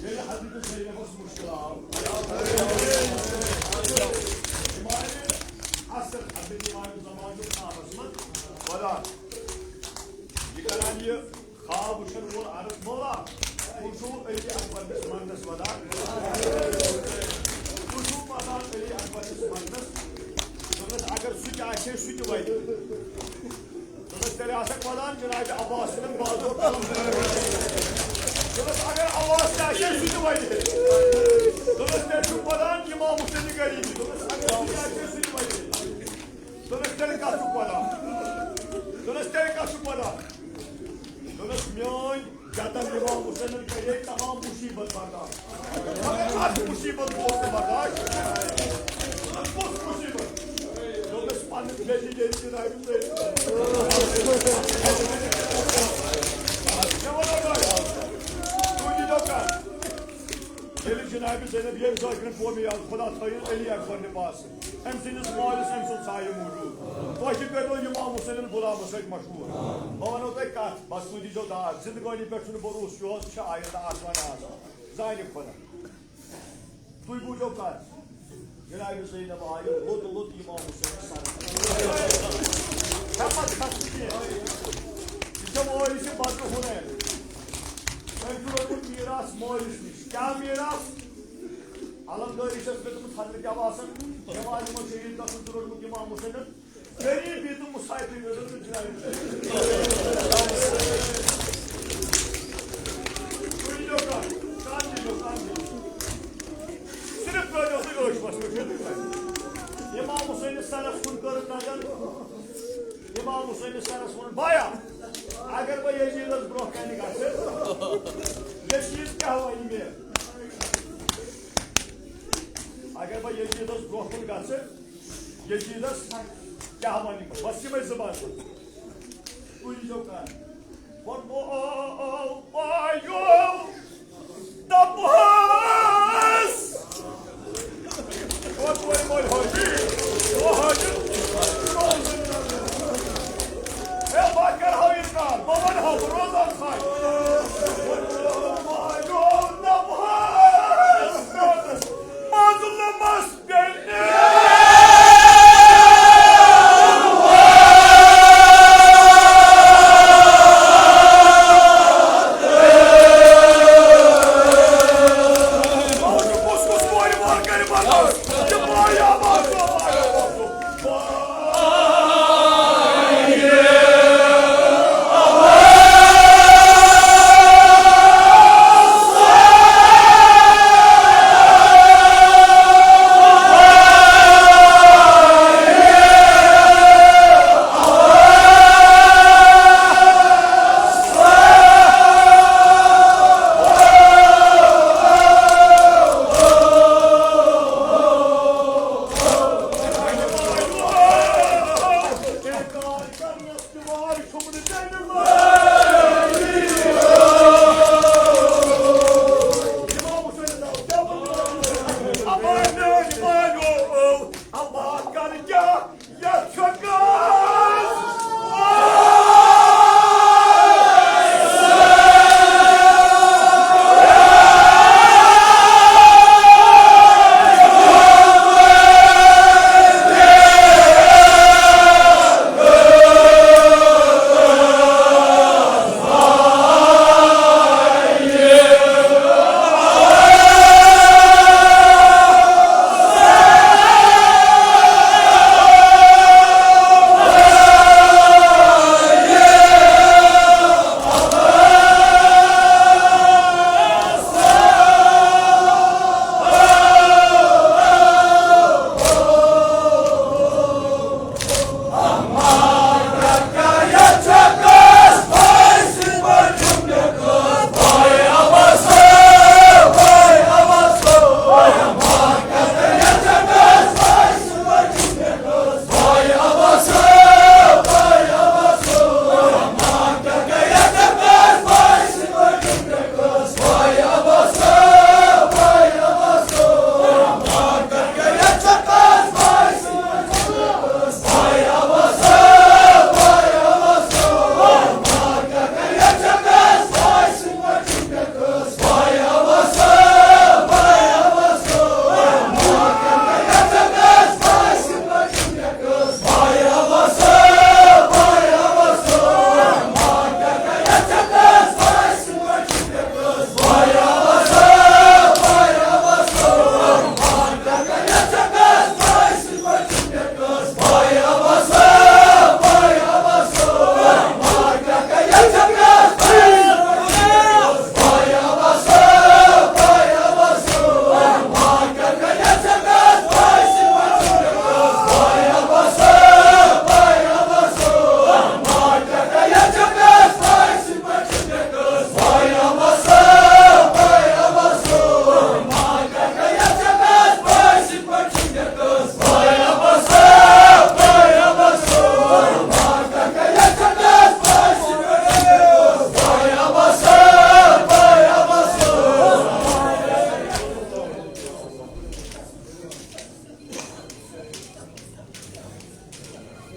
ییٚلہِ حضرت زینبس مُشکِل آو، امام عصر، حضرت امام زمان چھُ خوابس منٛز وَنان، یہِ کران یہِ خواب وٕچھن وول عرض، مولا، تُہۍ چھِو علی اکبر کِس مندس وَنان، تُہۍ چھِو وَنان علی اکبر کِس مندس، دوٚپنَس، اگر سُہ تہِ آسہِ ہے، سُہ تہِ وَنہِ۔ دوٚپنَس، تیٚلہِ آسَکھ وَنان جناب عباس سٕنٛدٮ۪ن بازو قلم۔ دوٚپنَس، اگر عباس تہِ آسہِ ہے، سُہ تہِ وَنہِ۔ دوٚپنَس، تیٚلہِ چھُکھ وَنان امام حسین غریٖبی۔ دوٚپنَس، اگر سُہ تہِ آسہِ ہے، سُہ تہِ وَنہِ۔ دوٚپنَس، تیٚلہِ کَتھ چھُکھ وَنان؟ دوٚپنَس، تیٚلہِ کَتھ چھُکھ وَنان؟ دوٚپنَس، میٲنۍ جدن امام حسینن کرے تمام مصیبت برداشت، مگر اکھ مصیبت گوٚو نہٕ برداشت۔ کُس مصیبت؟ دوٚپمَس، پنٕنۍ بیٚنہِ ییٚلہِ جنابِ زینب۔ مےٚ ووٚن، تُہۍ دیٖتو کَتھ۔ ییٚلہِ جنابِ زینب ییٚمہِ ذٲکرَن قومی از خدا تھٲیِن علی اکبر لباس۔ أمۍ سٕنٛدِس مٲلِس أمۍ سُنٛد سایہِ موٗجوٗد۔ تۄہہِ تہِ کٔرۍزیو امام حسینن غلامس سۭتۍ مشہوٗر۔ بہٕ وَنو تۄہہِ کَتھ، بس تُہۍ دیٖزیو داد، زِندگٲنی پٮ۪ٹھ چھُنہٕ بروسہٕ، یُہُس چھُ آیندٕ آسان آسان۔ زانہِ خۄدا۔ تُہۍ بوٗزِو کَتھ۔ جنابِ زینب آیہِ لوٚت لوٚت امام حسینس سرس۔ ہٮ۪مت کھسنہٕ کینٛہہ۔ یہِ چھےٚ وٲرِث بدرِ حُنین۔ أمۍ چھُ روٚٹمُت میٖراث مٲلِس نِش۔ کیٛاہ میٖراث؟ علمدٲری چھَس مےٚ دوٚپمُت حضرت عباسن، مےٚ والہِ منٛز شہیٖد گژھُن چھُ روٚٹمُت امام حسینن۔ غریٖبی تہٕ مسافری نظر تہٕ جنابی۔ تُہۍ یِیِو کَتھ، کَتھ یِیِو، کَتھ یِیِو۔ صرف ترٛٲوِو تُہۍ ٲش وَس پٮ۪ٹھ۔ امام حسینس سرس کُن کٔرٕکھ نظر۔ امام حسینس سرس ووٚن، بایا، اگر بہٕ یزیدس برونٛہہ کنہِ گژھٕ، یزید کیٛاہ وَنہِ مےٚ؟ اگر بہٕ یزیدس برونٛہہ کُن گژھٕ، یزیدس کیٛاہ وَنہِ بہٕ؟ بس یِمے زٕ باتہٕ۔ تُہۍ ییٖزیو کَر۔ ووٚنمو، آیو، دوٚپہَس۔ ووٚنمو، مول حٲجی، او حٲجی۔ ہے، بہٕ کَرٕہاو اِنکار، بہٕ وَنہاو، بہٕ روزٕ اَتھ سۭتۍ۔ ووٚنمو، آیو، دوٚپہَس۔ مظلومس کرنس تہِ وار چھُم نہٕ تیٚلہِ